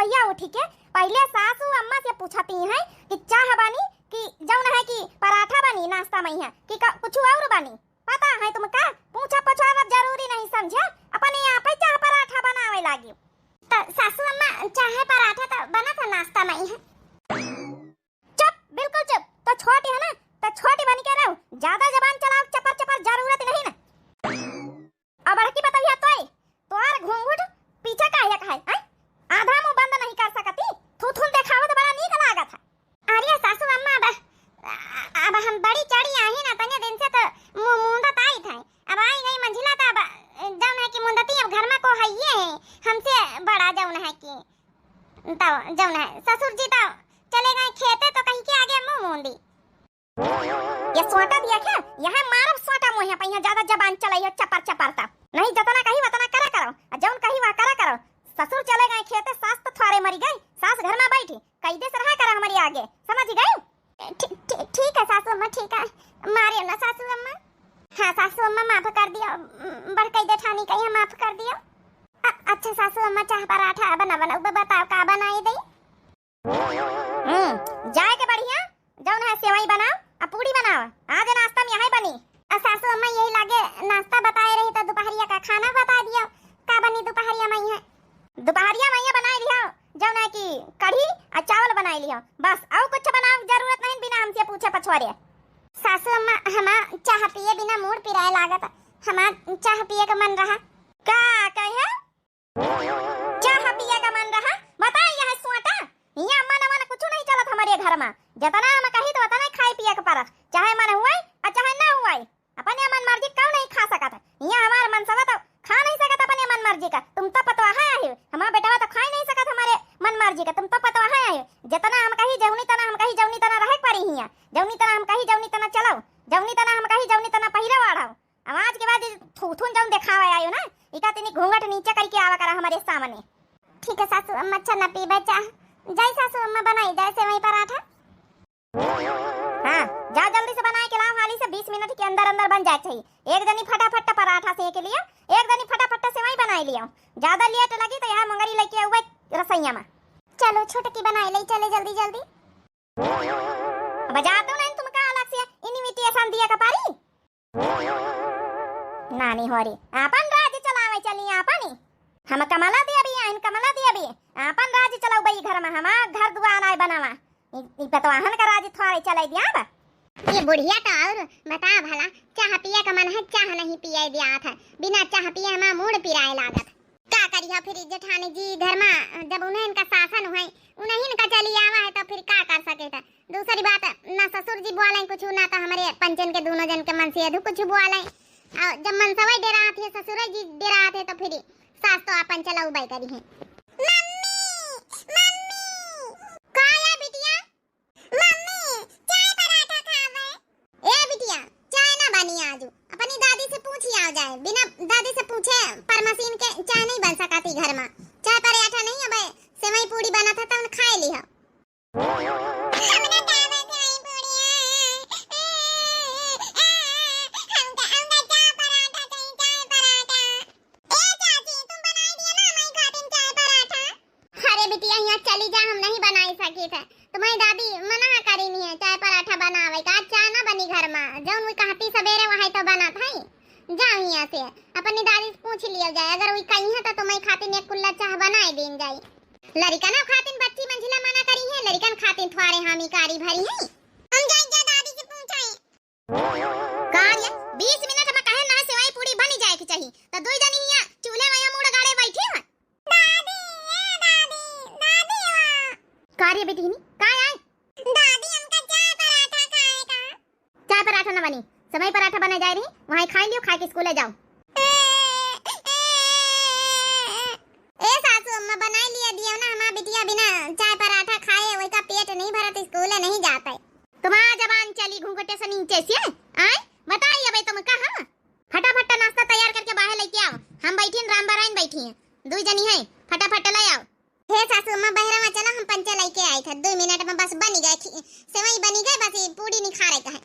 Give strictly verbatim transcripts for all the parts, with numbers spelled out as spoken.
भैया उठी के पहिले सासू अम्मा से पूछती हैं कि चाह बनी कि जौन है कि पराठा बनी नाश्ता मइहाँ कि का, कुछ और बनी? पता है तुमका? पूछा पछारब जरूरी नहीं समझा, अपने आप ही चाह पराठा बनावे लागी। त सासू अम्मा, चाह पराठा त बनत है नाश्ता मइहाँ। चुप, बिल्कुल चुप। तो छोटी है ना, तो छोटी बन के रहो, ज्यादा जबान चलाओ, चपर चपर, जरूरत नहीं ना। अब बड़की बतलिया तोय, तोहार घूंघट पीछे काहे का है, हैं? आधा मुंह बंद नहीं कर सकती, थूथुन देखावत बड़ा नीक लागत है। अरे सासू अम्मा, अब, अब हम बड़ी चढ़ी आई ना, तने दिन से तो मुंह मूंदत आई थे, अब आई गई मंझिला तो अब जौन है कि मुंदती अब घर में को हइये है, हमसे बड़ा जौन है कि तो जौन है ससुर जी तो चले गए खेते तो कहीं के आगे मुंह मूंदी। ये सोटा दिया क्या? यहाँ मारब सोटा मुँह पे, यहाँ ज्यादा जबान चलाई हो चपर चपर ता। नहीं जतना कही वतना करा करो, आ जौन कही वह करा करो। ससुर चले गए खेते, सास तो थ्वारे मरी गई, सास घर में बैठी, कैदे से रहा करा हमारी आगे, समझ गई? ठी-, ठी-, ठीक है सासू अम्मा, ठीक है, मारे ना सासू अम्मा। हाँ सासू अम्मा, माफ कर दिया, बड़कई जेठानी कही, माफ कर दिया। अ-, अच्छा सासू अम्मा, चाह पराठा बना, बना, ब-, बताओ का बनाई दई? हम्म, जाए के बढ़िया, जौन है सेवई बनाओ, आ पूड़ी बनाओ, आज नाश्ता में यही बनी। आ सासू अम्मा, यही लागे नाश्ता बताए रही तो दोपहरिया का खाना बता दियो, का बनी दोपहरिया में है? दोपहरिया में ये बनाई लियो, जौन है कि कढ़ी आ चावल बनाई लियो, बस और कुछ बनावे के जरूरत नहीं बिना हमसे पूछे पछवारे। सासू अम्मा, हमार चाह पिए बिना मूड़ पिराए लागत, हमार चाह पिए का मन रहा। का कहे? चाह पिए का मन रहा? बताई यह सोटा, यहाँ मन मन कुछ नहीं चलत हमारे घर में। जितना हम कही तो उतना खाए पिए के परत, चाहे मन हुआई और चाहे ना हुआई। अपने मन मर्जी का नहीं खा सकत। यहाँ हमार मनसवा तो खा नहीं सकत अपने मन मर्जी का। तुम तो पतवाहा आहिव, हमार बेटवा तो खा ही नहीं सकत हमारे मन मर्जी का। तुम तो पतवाहा आहिव, जितना हम कही जौनी तना हम कही जौनी तना रहे के परी हियाँ, जौनी तना हम कही जौनी तना चलाओ, जौनी तना हम कही जौनी तना पहिरा वाढ़ाओ। आवाज के बाद थूथुन जौन देखावे आयो ना, इका तनी घूंघट नीचे करके आवा करा हमारे सामने। ठीक है सासू अम्मा, अच्छा न पीबे चाह। जाई सासू अम्मा, बनाई जाए सेवई पराठा। हाँ, जा जल्दी से बनाए के लाओ, हाली से बीस मिनट के अंदर अंदर बन जाए चाहिए। एक जनी फटाफट पराठा सेक लियो, एक जनी फटाफट सेवई बनाई लियो। ज्यादा लेट लगी तो यहाँ मुंगरी लेके आउबे रसोइया में। चलो छोटकी बनाई ले, चले जल्दी जल्दी। बजा तो नहीं तुमका अलग से invitation दिया का पारी? नानी होरी, आपन राज चलावे चली आपन ही। हम कमला देवी आइन, कमला देवी, आपन राज चलाऊ बई घर में, हमार घर दुआर आए बनावा। ई, ई पतवाहन का राज थोड़े चलाई दिया बा। ये बुढ़िया तो और बता भला, चाह पिए का मन है, चाह नहीं पिए दिया था, बिना चाह पिए हमार मूड़ पिराए लागत। का करिया फिर जेठानी जी, घर में जब उन्हें इनका शासन हुए, उन्हें इनका चली आवा है तो फिर का कर सके था। दूसरी बात, ना ससुर जी बोले कुछ, ना तो हमारे पंचन के दोनों जन के मन से अधू कुछ बोले। और जब मनसवा डेरात है, ससुर जी डेरात है, तो फिर सास तो आपन चलाऊ बाई करी है। मम्मी, मम्मी, का या बिटिया? मम्मी, चाय पराठा खावे। ए बिटिया, चाय ना बनी आजू। अपनी दादी से पूछी आ जाए। बिना दादी से पूछे परमसीन के चाय नहीं बन सकाती घर में। चाय पराठा नहीं, अबे सेवई पूड़ी बना था, तब खाए ली हो। हमरा खावे चाय पूड़ी। हमका, हमका चाय पराठा चाही, चाय पराठा। ए चाची, तुम बनाई दिया ना हमारी खातिर चाय पराठा। अरे बिटिया, यहाँ चली जा, हम नहीं बनाई सकी थे। तुम्हारी दादी मना करी नहीं है चाय पराठा बनावे का। आज चाय ना बनी घर में, जौन वो कहती सवेरे वही तो बनत है। जाओ यहाँ से, अपनी दादी से पूछ लिया जाए, अगर वो कही है तो तुम्हारी खातिर एक कुल्ला चाय बनाए दीन जाए। लड़िकन खातिर बच्ची मंझिला मना करी है, लड़िकन खातिर थ्वारे हामी कारी भरी है। हम जाए जा दादी से पूछाई। का रे, बीस मिनट में कहे ना सेवई पूड़ी बनी जाए के चाही, त दुई जनी हियां चूल्हे में मूड़ गाड़े बैठी हो। दादी, ए दादी, दादी हो। का रे बेटी हिनी, का आए? दादी, हमका चाय पराठा खाए का। चाय पराठा ना बनी, सेवई पराठा बने जाए रही, वहीं खाई लियो, खाए के स्कूले जाओ। ए सासू अम्मा, बनाई लिया दियो ना, हमार बिटिया बिना चाय पराठा खाए वही का पेट नहीं भरत, स्कूले नहीं जात है। तुम्हार जबान चली घूंघटे से नीचे से, आए? बताई अबे तुम कहाँ? फटाफट नाश्ता तैयार करके बाहर लेके आओ, हम बैठी हैं, राम बाराइन बैठी हैं, दुई जनी है, फटाफट ले आओ। हे सासू अम्मा, बहरा में चला, हम पंचे लेके आई था, दो मिनट में बस बनी गए, खी-, सेवई बनी गए, बस ये पूड़ी निखारे का है।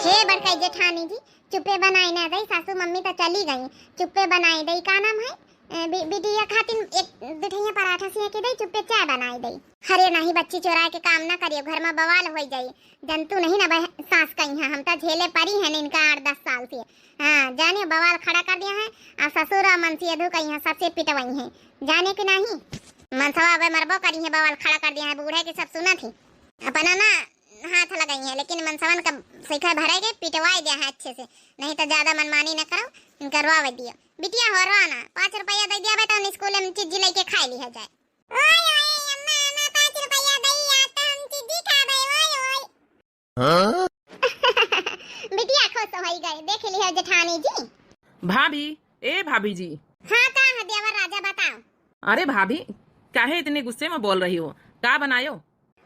हे बड़काई जेठानी जी, चुपे बनाई ना जाई, सासू मम्मी तो चली गई, चुप्पे बनाई दई, का नाम है, ए, बि-, बिटिया खातिर एक दुठैया पराठा सिया के दई, चुप्पे चाय बनाई दई। अरे नहीं बच्ची, चोराए के काम ना करियो, घर में बवाल होई जाई। जनतू नहीं ना बह-, सास कही है, हम तो झेले परी हैं इनका आठ दस साल से। हाँ, जानियो बवाल खड़ा कर दिया है, आ ससुर और मनसी अधू कही है, सबसे पिटवाई है, जाने के नहीं। मनसवा अब मरबो करी है, बवाल खड़ा कर दिया है, बूढ़े के सब सुनत ही। अपना ना हाथ लगाई है, लेकिन मनसवन का सिखा भरे के पिटवाए दिया है अच्छे से, नहीं तो ज्यादा मनमानी न करो, करवा दियो। बिटिया हो रो ना, पाँच रुपया दे दिया बेटा, हम स्कूल में चीज लेके खा लिया जाए। ओए, ओए, अम्मा, अम्मा, पाँच रुपया दे, आज तो हम चीज खाबे, ओए, ओए। हाँ? बिटिया खुश होई गए, देख लिया जेठानी जी। भाभी, ए भाभी जी। हाँ, का है देवर राजा, बताओ। अरे भाभी, काहे इतने गुस्से में बोल रही हो? का बनायो?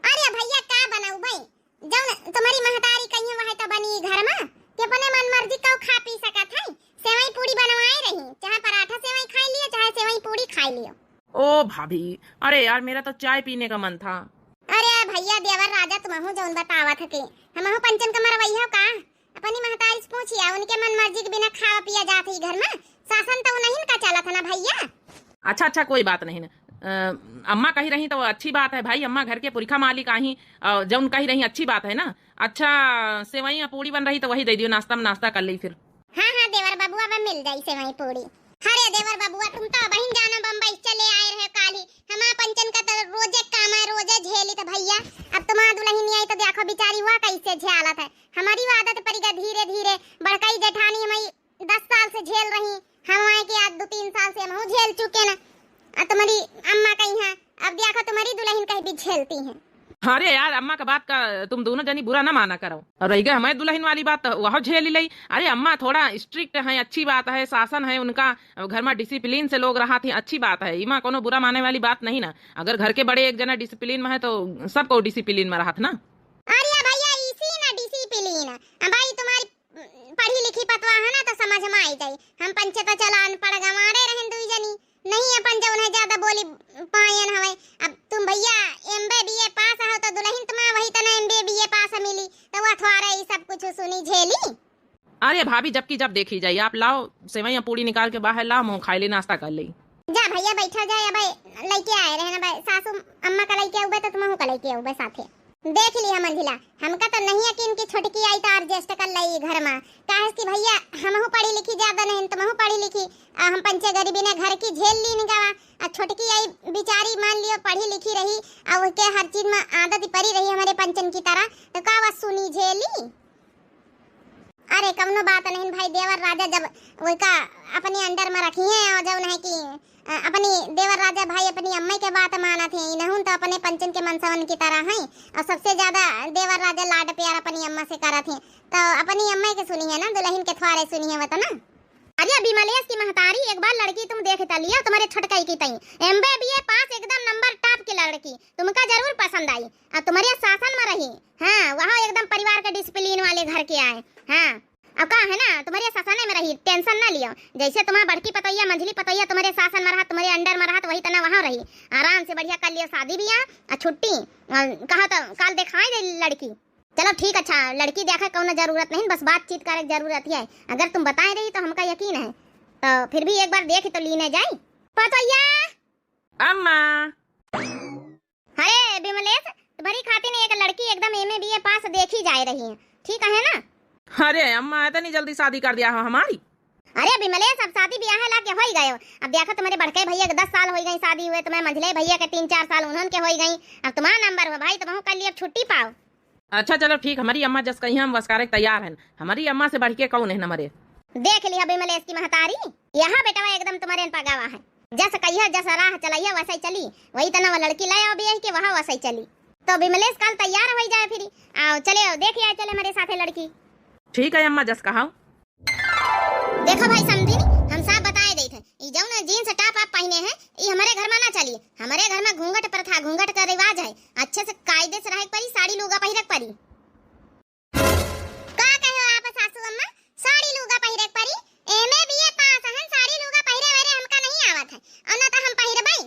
अरे भैया, का बनाऊ भाई, जौन तुम्हारी महतारी कही है, वह तो बनी घर में, कि अपने मन मर्जी का खा पी सकत है। सेवई पूड़ी बनवाए रही, चाहे पराठा सेवई खाई लियो, चाहे सेवई पूड़ी खाई लियो। ओ भाभी, अरे यार, मेरा तो चाय पीने का मन था। अरे भैया, देवर राजा, तुमहू जौन बतावत है कि हमहू पंचन का मरवैया का? अपनी महतारी से पूछिया, उनके मन मर्जी के बिना खावा पिया जात ही घर में। शासन तो उन्हीं का चलत है ना भैया। अच्छा, अच्छा, कोई बात नहीं ना। अ, अम्मा कही रही तो अच्छी बात है भाई, अम्मा घर के पुरखा मालिक आही, अ, जौन कही रही अच्छी बात है ना। अच्छा, सेवई या पूड़ी बन रही तो वही दे दियो, नाश्ता में नाश्ता कर ली फिर। हाँ, हाँ, देवर बबुआ, अब मिल जाई सेवई पूड़ी। अरे देवर बबुआ, तुम तो बहिन जाना बम्बई चले आए रहे काली। हमार पंचन का तो रोजे काम है, रोजे झेली तो भैया। अब तुम्हार दुल्हन आई तो देखो बेचारी हुआ कैसे झेलत है। हमारी वो आदत पड़ी गा धीरे धीरे। बड़कई जेठानी हमारी दस साल से झेल रही, हम आए के आज दो तीन साल से हमहू झेल चुके ना। आ तुम्हारी अम्मा कही है, अब देखो तुम्हारी दुल्हन कहीं भी झेलती हैं। अरे यार, अम्मा का बात का तुम दोनों जनी बुरा ना माना करो। और रह गए हमारे दुल्हन वाली बात, तो वह झेल ही लई। अरे अम्मा थोड़ा स्ट्रिक्ट है, अच्छी बात है, शासन है उनका, घर में डिसिप्लिन से लोग रहत हैं, अच्छी बात है, इमा कोनो बुरा माने वाली बात नहीं ना। अगर घर के बड़े एक जना डिसिप्लिन में है तो सबको डिसिप्लिन में रहत ना। अरे भैया, इसी ना डिसिप्लिन। अब भाई तुम्हारी पढ़ी लिखी पतवा है ना, तो समझ में आई जाई। हम पंचे तो चला अनपढ़ गंवारे रहन दुई जनी, नहीं अपन जौन है ज्यादा बोली पायन हवे। अब तुम भैया एमबीए बीए पास हो, तो दुल्हन तुम्हारा वही तना एमबीए बीए पास मिली, तो वह थोड़ा ई सब कुछ सुनी झेली। अरे भाभी, जबकि जब देखी जाई, आप लाओ सेवई या पूड़ी निकाल के बाहर लाओ, मुँह खाई ले, नाश्ता कर ले। जा भैया, बैठा जाए, अब लइके आए रहे ना भाई, सासू अम्मा का लइके आउबे तो तुमहू का लइके आउबे साथे। देख लिया मंझिला, हमका तो नहीं यकीन कि छोटकी आई तो एडजस्ट कर लई घर में। काहे कि भैया, हमहू पढ़ी लिखी ज्यादा नहीं, तुमहू पढ़ी लिखी, आ हम पंचे गरीबी ने घर की झेल ली निकावा, आ छोटकी आई बेचारी मान लियो पढ़ी लिखी रही, आ ओके हर चीज में आदत पड़ी रही हमारे पंचन की तरह, तो का वह सुनी झेली? अरे कौनो बात नहीं भाई, देवर राजा जब वोका अपने अंडर में रखी हैं और जौन है कि, अ, अपनी देवर राजा भाई अपनी अम्मा के बात मानत हैं, इनहुन तो अपने पंचन के मनसवन की तरह हैं। और सबसे ज्यादा देवर राजा लाड प्यार अपनी अम्मा से करत हैं, तो अपनी अम्मा के सुनी है ना, दुल्हन के थ्वारे सुनी है वो तो ना। अरे विमलेश की महतारी, एक बार लड़की तुम देख त लियो, तुम्हारे छोटकाई की तई एमबीए बीए पास, एकदम नंबर टॉप की लड़की, तुमका जरूर पसंद आई। अब तुम्हारे शासन में रही, हाँ, वहाँ एकदम परिवार के डिसिप्लिन वाले घर के आए, हाँ। अब का है ना, तुम्हारे शासन में रही, टेंशन ना लियो। जैसे तुम्हारा बड़की पतोहिया, मंझली पतोहिया तुम्हारे शासन में रहा, तुम्हारे अंडर में रहा, तो वही तना वहाँ रही। आराम से बढ़िया कर लियो शादी ब्याह, आ छुट्टी, आ कहा तो काल दिखाई दे लड़की। चलो ठीक, अच्छा, लड़की देखा कौनो जरूरत नहीं, बस बातचीत करे के जरूरत है। अगर तुम बताए रही तो हमका यकीन है, तो फिर भी एक बार देख तो लीने जाई। पतोहिया। अम्मा। अरे विमलेश, तुम्हारी खातिर एक लड़की एकदम एमए बीए पास देखी जाए रही है, ठीक है ना? अरे अम्मा, इतनी जल्दी शादी कर दिया हो हमारी? अरे विमलेश, अब शादी ब्याह ला के होई गयो। अब देखो, तुम्हारे बड़के भैया के दस साल होई गई शादी हुए, तुम्हारे मंझले भैया के तीन चार साल उन्हन के होई गई। अब तुम्हारा नंबर हुआ भाई, तुमहू कर लिए, अब छुट्टी पाओ। अच्छा चलो ठीक, हमारी अम्मा जस कही हम वसकारे के तैयार हैं। हमारी अम्मा से बढ़ के कौन है हमारे? देख लिया विमलेश की महतारी, यह बेटवा एकदम तुम्हारे पगावा है। जस कहिया, जस राह चलैया, वैसे ही चली। वही तना वो लड़की ले आओ बियाह के, वहाँ वैसे ही चली। तो विमलेश काल तैयार हो जाए फिर। आओ, चले आओ, देख आए, चले हमारे साथे लड़की। ठीक है अम्मा, जस कहाओ। देखो भाई समधिन, हम साफ बताए देत हैं, ई जौन जींस टॉप आप पहने हैं, ई हमारे घर में ना चली। हमारे घर में घूंघट प्रथा, घूंघट का रिवाज है। अच्छे से कायदे से रहे के परी, साड़ी लूगा पहिरे के परी। का कहो आप सासू अम्मा, साड़ी लूगा पहिरे के परी? एमए बीए पास हन, साड़ी लूगा पहिरे वरे हमका नहीं आवत है, और ना तो हम पहिरबई।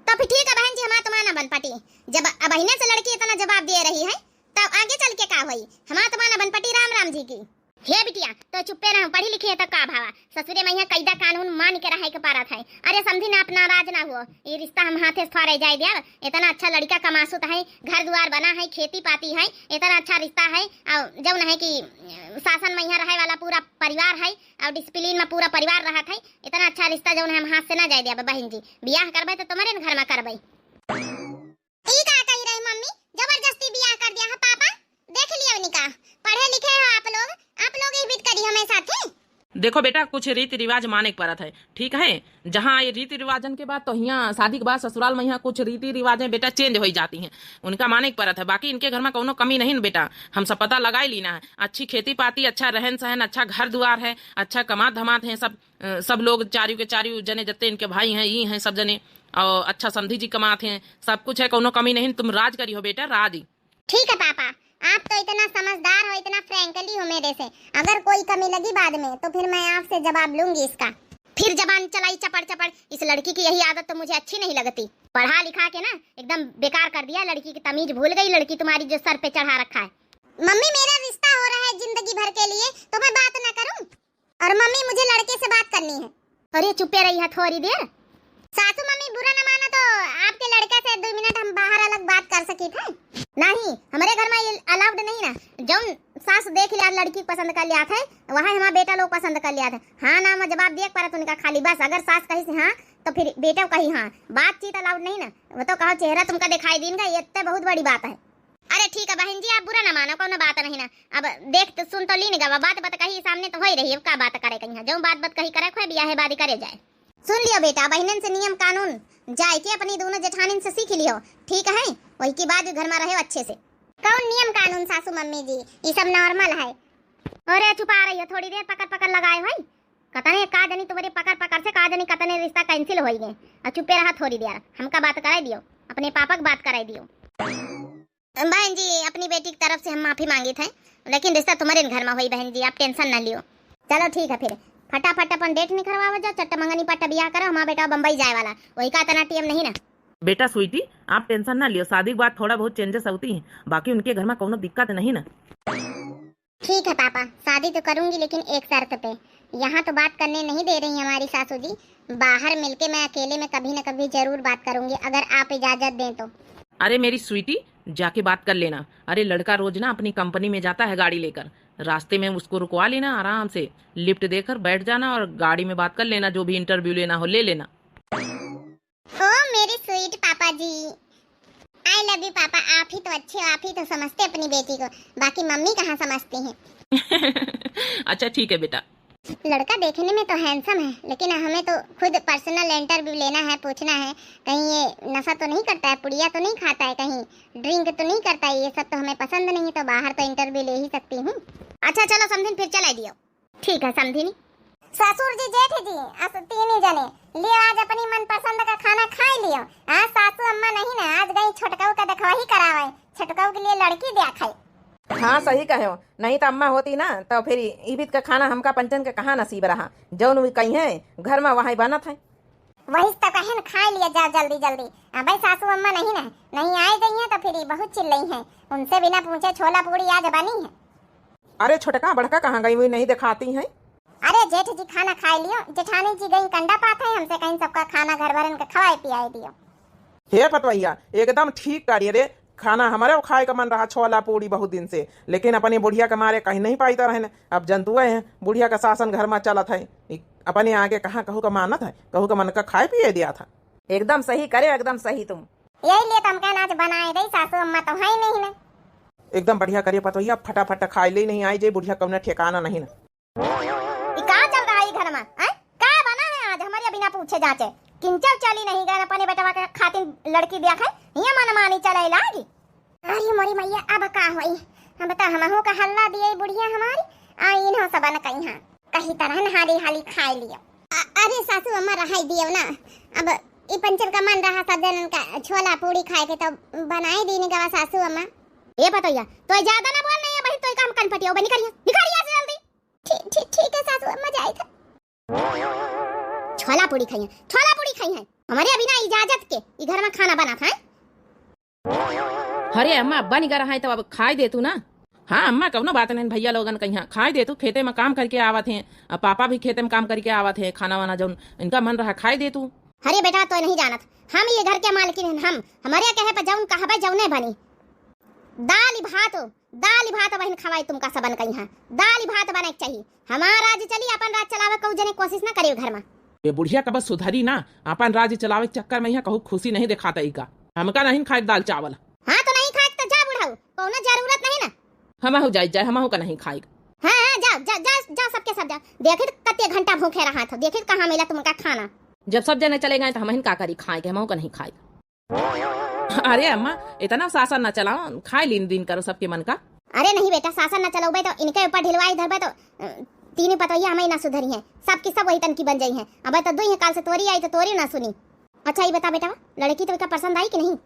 तो फिर ठीक है बहन जी, हमार तुम्हार ना बन पटी। जब अबहिने से लड़की इतना जवाब दे रही है, तो आगे चल के का होई? हमार तुम्हार ना बन पटी, राम राम जी की। हे बिटिया, तो चुप्पे रहो, पढ़ी लिखी है तो का भावा? ससुरे मइहाँ कइदा कानून मान के रहे के परत है। अरे समधी ना, अपना राज ना हुओ, ये रिश्ता हम हाथे से थोड़े जाए देब। इतना अच्छा लड़का कमासुत है, घर दुआर बना है, खेती पाती है, इतना अच्छा रिश्ता है। और जौन है कि, अ, शासन मइहाँ रहे वाला पूरा परिवार है और discipline में पूरा परिवार रहत है, इतना अच्छा रिश्ता जौन है हम हाथ से ना जाए देब बहिन जी। बियाह करबे तो तुम्हरे न घर में करबे। ई का कही रही मम्मी, जबरदस्ती बियाह कर दिया है पापा? देख लियो निका, पढ़े लिखे हो आप लोग, आप लोग ही बीत करी हमें साथे। देखो बेटा, कुछ रीति रिवाज माने के परत है, ठीक है? जहाँ ये रीति रिवाजन के बाद तो हियाँ शादी के बाद ससुराल में यहाँ कुछ रीति रिवाजें बेटा change हो जाती हैं, उनका माने के परत है। बाकी इनके घर में कौनो कमी नहीं न बेटा, हम सब पता लगाई ली ना है। अच्छी खेती पाती, अच्छा रहन सहन, अच्छा घर दुआर है, अच्छा कमात धमात है सब। अ, सब लोग चारियों के चारियों जने जत्ते इनके भाई हैं, ई हैं सब जने, और अच्छा समधी जी कमात हैं, सब कुछ है, कौनो कमी नहीं। तुम राज करी हो बेटा, राज। ठीक है पापा, आप तो इतना समझदार हो, इतना friendly हो मेरे से, अगर कोई कमी लगी बाद में तो फिर मैं आपसे जवाब लूंगी इसका। फिर जबान चलाई चपड़ चपड़, इस लड़की की यही आदत तो मुझे अच्छी नहीं लगती। पढ़ा लिखा के ना एकदम बेकार कर दिया लड़की की, तमीज भूल गई लड़की तुम्हारी जो सर पे चढ़ा रखा है। मम्मी, मेरा रिश्ता हो रहा है जिंदगी भर के लिए, तो मैं बात ना करूं? और मम्मी, मुझे लड़के से बात करनी है। अरे चुप्पे रही है थोड़ी देर। सासू मम्मी, बुरा न मानो तो आपके लड़का से दो मिनट हम बाहर अलग बात कर सकी थे। नहीं, हमारे घर में ये allowed नहीं ना। जौन सास देख लिया लड़की पसंद कर लिया थे, वहाँ हमारा बेटा लोग पसंद कर लिया थे। हाँ ना में जवाब दिए के परत उनका खाली बस। अगर सास कही से हाँ तो फिर बेटा कही हाँ। बातचीत allowed नहीं ना। वो तो कहो चेहरा तुमका दिखाई दीन का, ये इतने बहुत बड़ी बात है। अरे ठीक है बहन जी, आप बुरा ना मानो, कौनो बात नहीं ना। अब देख तो सुन तो लीन गवा, बात बात कही सामने तो हो ही रही है, का बात करे कहीं, जो बात बात कही करे खोए बियाहे बादी करे जाए। सुन लियो बेटा, बहनन से नियम कानून जाए के अपनी दोनों जेठानिन से सीख लियो, ठीक है? वही की बाद घर में रहे अच्छे से। कौन नियम कानून सासू मम्मी जी, ये सब normal है। अरे चुपा रही हो, थोड़ी देर पकड़ पकड़ लगाए हो, कतने का जनी तुम्हारे पकड़ पकड़ से का जनी कतने रिश्ता cancel हो गए। और चुपे रहा थोड़ी देर, हमका बात कराई दियो, अपने पापा के बात कराई दियो। बहन जी, अपनी बेटी की तरफ से हम माफी मांगित है, लेकिन रिश्ता तुम्हारे घर में होई बहन जी, आप tension ना लियो। चलो ठीक है फिर, फटाफट अपन date निकलवाओ जाओ, चट्ट मंगनी पट्ट बियाह करो, हमारा बेटा बम्बई जाए वाला, वही का इतना time नहीं ना। बेटा स्वीटी, आप tension ना लियो, शादी के बाद थोड़ा बहुत changes होती हैं, बाकी उनके घर में कौनो दिक्कत नहीं ना। ठीक है पापा, शादी तो करूंगी लेकिन एक शर्त पे। यहाँ तो बात करने नहीं दे रही हमारी सासू जी, बाहर मिलके मैं अकेले में कभी न कभी जरूर बात करूंगी अगर आप इजाजत दें तो। अरे मेरी स्वीटी, जाके बात कर लेना। अरे लड़का रोज ना अपनी कंपनी में जाता है गाड़ी लेकर, रास्ते में उसको रुकवा लेना, आराम से lift देकर बैठ जाना और गाड़ी में बात कर लेना, जो भी interview लेना हो ले लेना। ओ मेरे sweet पापा जी, I love you पापा। आप ही तो अच्छे हो, आप ही तो समझते अपनी बेटी को, बाकी मम्मी कहाँ समझती हैं। अच्छा ठीक है बेटा। लड़का देखने में तो handsome है, लेकिन हमें तो खुद personal interview लेना है, पूछना है कहीं ये नशा तो नहीं करता है, पुड़िया तो नहीं खाता है, कहीं drink तो नहीं करता है, ये सब तो हमें पसंद नहीं है, तो बाहर तो interview ले ही सकती हूँ। अच्छा चलो समधिन, फिर चला दियो। ठीक है समधिनी। ससुर जी, जेठ जी, अस तीन ही जने लियो, आज अपनी मनपसंद का खाना खाई लियो। आज सासू अम्मा नहीं ना, आज गई छोटकऊ का देखवाही करावे, छोटकऊ के लिए लड़की देखै। हाँ सही कहे हो, नहीं तो अम्मा होती ना तो फिर इबित का खाना हमका पंचन के कहाँ नसीब रहा, जौन वी कही है घर में वहाँ बनत है। वही तो कहन, खाई लिया जाओ जल्दी जल्दी। अबे सासू अम्मा नहीं ना, नहीं आए गई हैं तो फिर ये बहुत चिल्लई हैं। उनसे बिना पूछे छोला पूड़ी आज बनी है। अरे छोटका बड़का कहाँ गई हुई, नहीं दिखाती हैं? अरे जेठ जी खाना खाई लियो, जेठानी जी गई कंडा पात है, हमसे कहीं सबका खाना घर भरन के खवाए पियाए दियो। हे पतवैया, एकदम ठीक करिए रे, खाना हमारे खाए का मन रहा छोला पूड़ी बहुत दिन से, लेकिन अपनी बुढ़िया के मारे कहीं नहीं पाई तो रहन। अब जनतुए हैं बुढ़िया का शासन घर में चलत है, इ अपने आगे कहाँ कहू का मानत है, कहू का मन का खाए पिए दिया था। एकदम सही करे, एकदम सही तुम। यही लिए तो हम कहना आज बनाए दे, सासू अम्मा तो है ही नहीं ना। एकदम बढ़िया करिए पतोहिया, फटाफट खाए ले, नहीं आई जे बुढ़िया कौनो ठिकाना नहीं ना। ई का चल रहा है ई घर में, हैं? का बना है आज हमारे बिना पूछे जाचे? किंचल चली नहीं गए अपने बेटवा के खातिर लड़की दिया है, ये मन मानी चले लागी। अरे मोरी मैया, अब का होई? हम तो हमहू का हल्ला दिए बुढ़िया हमारी, आ इन्हों सबन कही हाँ, कही तरह न हाली हाली खाए लियो। अ-, अरे सासू अम्मा रहाई दियो ना, अब ई पंचन का मन रहा सब जनन का छोला पूड़ी खाए के तो बनाए दीनी गवा सासू अम्मा। ए पतोहिया, तो ज्यादा ना बोल नहीं है बहन, तो काम कन पटियो बनी करिया, निकालिया से जल्दी। ठीक, ठीक, ठीक है सासू अम्मा, जाई था। छोला पूड़ी खाइए, छोला पूड़ी खाई है। हमारे बिना इजाजत के ई घर में खाना बना था। अरे अम्मा, बन गया है तो अब खाई दे तू ना। हाँ अम्मा, कउनो बात नहीं, भइया लोगन कहियाँ खाए दे तू, खेते में काम करिके आवत हैं, अब पापा भी खेते में काम करिके आवत हैं, खाना वाना जउन इनका मन रहा खाए दे तू। अरे बेटा, तोय नहीं जानत, हम ये घर के मालकिन हन, हम, हमरे कहे पर जउन कहबे जउने बनी। दाल भात, दाल भात बहिन खवाई तुमका सबन कहियाँ, दाल भात बने के चाही। हमार राज चली, अपन राज चलावे कउ जने कोशिश न करे घर में। ये बुढ़िया कब सुधरी ना, अपन राज चलावे के चक्कर में यहाँ कहूँ खुशी नहीं देखाता इका। हमका नहीं खाए दाल चावल। हाँ तो नहीं खाए तो जा बुढ़ऊ, कउनो जरूरत नहीं ना। हमहू जाए, जाए, हमहू का नहीं खाए। हाँ, हाँ, जाओ, जा, जा, जा, सबके सब जाओ। देखित कत्ते घंटा भूखे रहा था, देखित कहाँ मिला तुमका खाना। जब सब जने चले गए तो हमहिन का करी खाए के, हमहू का नहीं खाए। अरे अम्मा, इतना शासन न चलाओ, खाए लीन दीन करो सबके मन का। अरे नहीं बेटा, शासन न चलउबे तो इनके ऊपर ढिलवाई धरबे तो, अ, तीनों पतोहिया हमही ना सुधरी हैं। सबकी सब वही तनकी बन जाई हैं। अब तो दुई काल से तोरी आई तो तोरी ना सुनी। अच्छा, ये बता बेटा, लड़की तो इनका पसंद आई कि नहीं?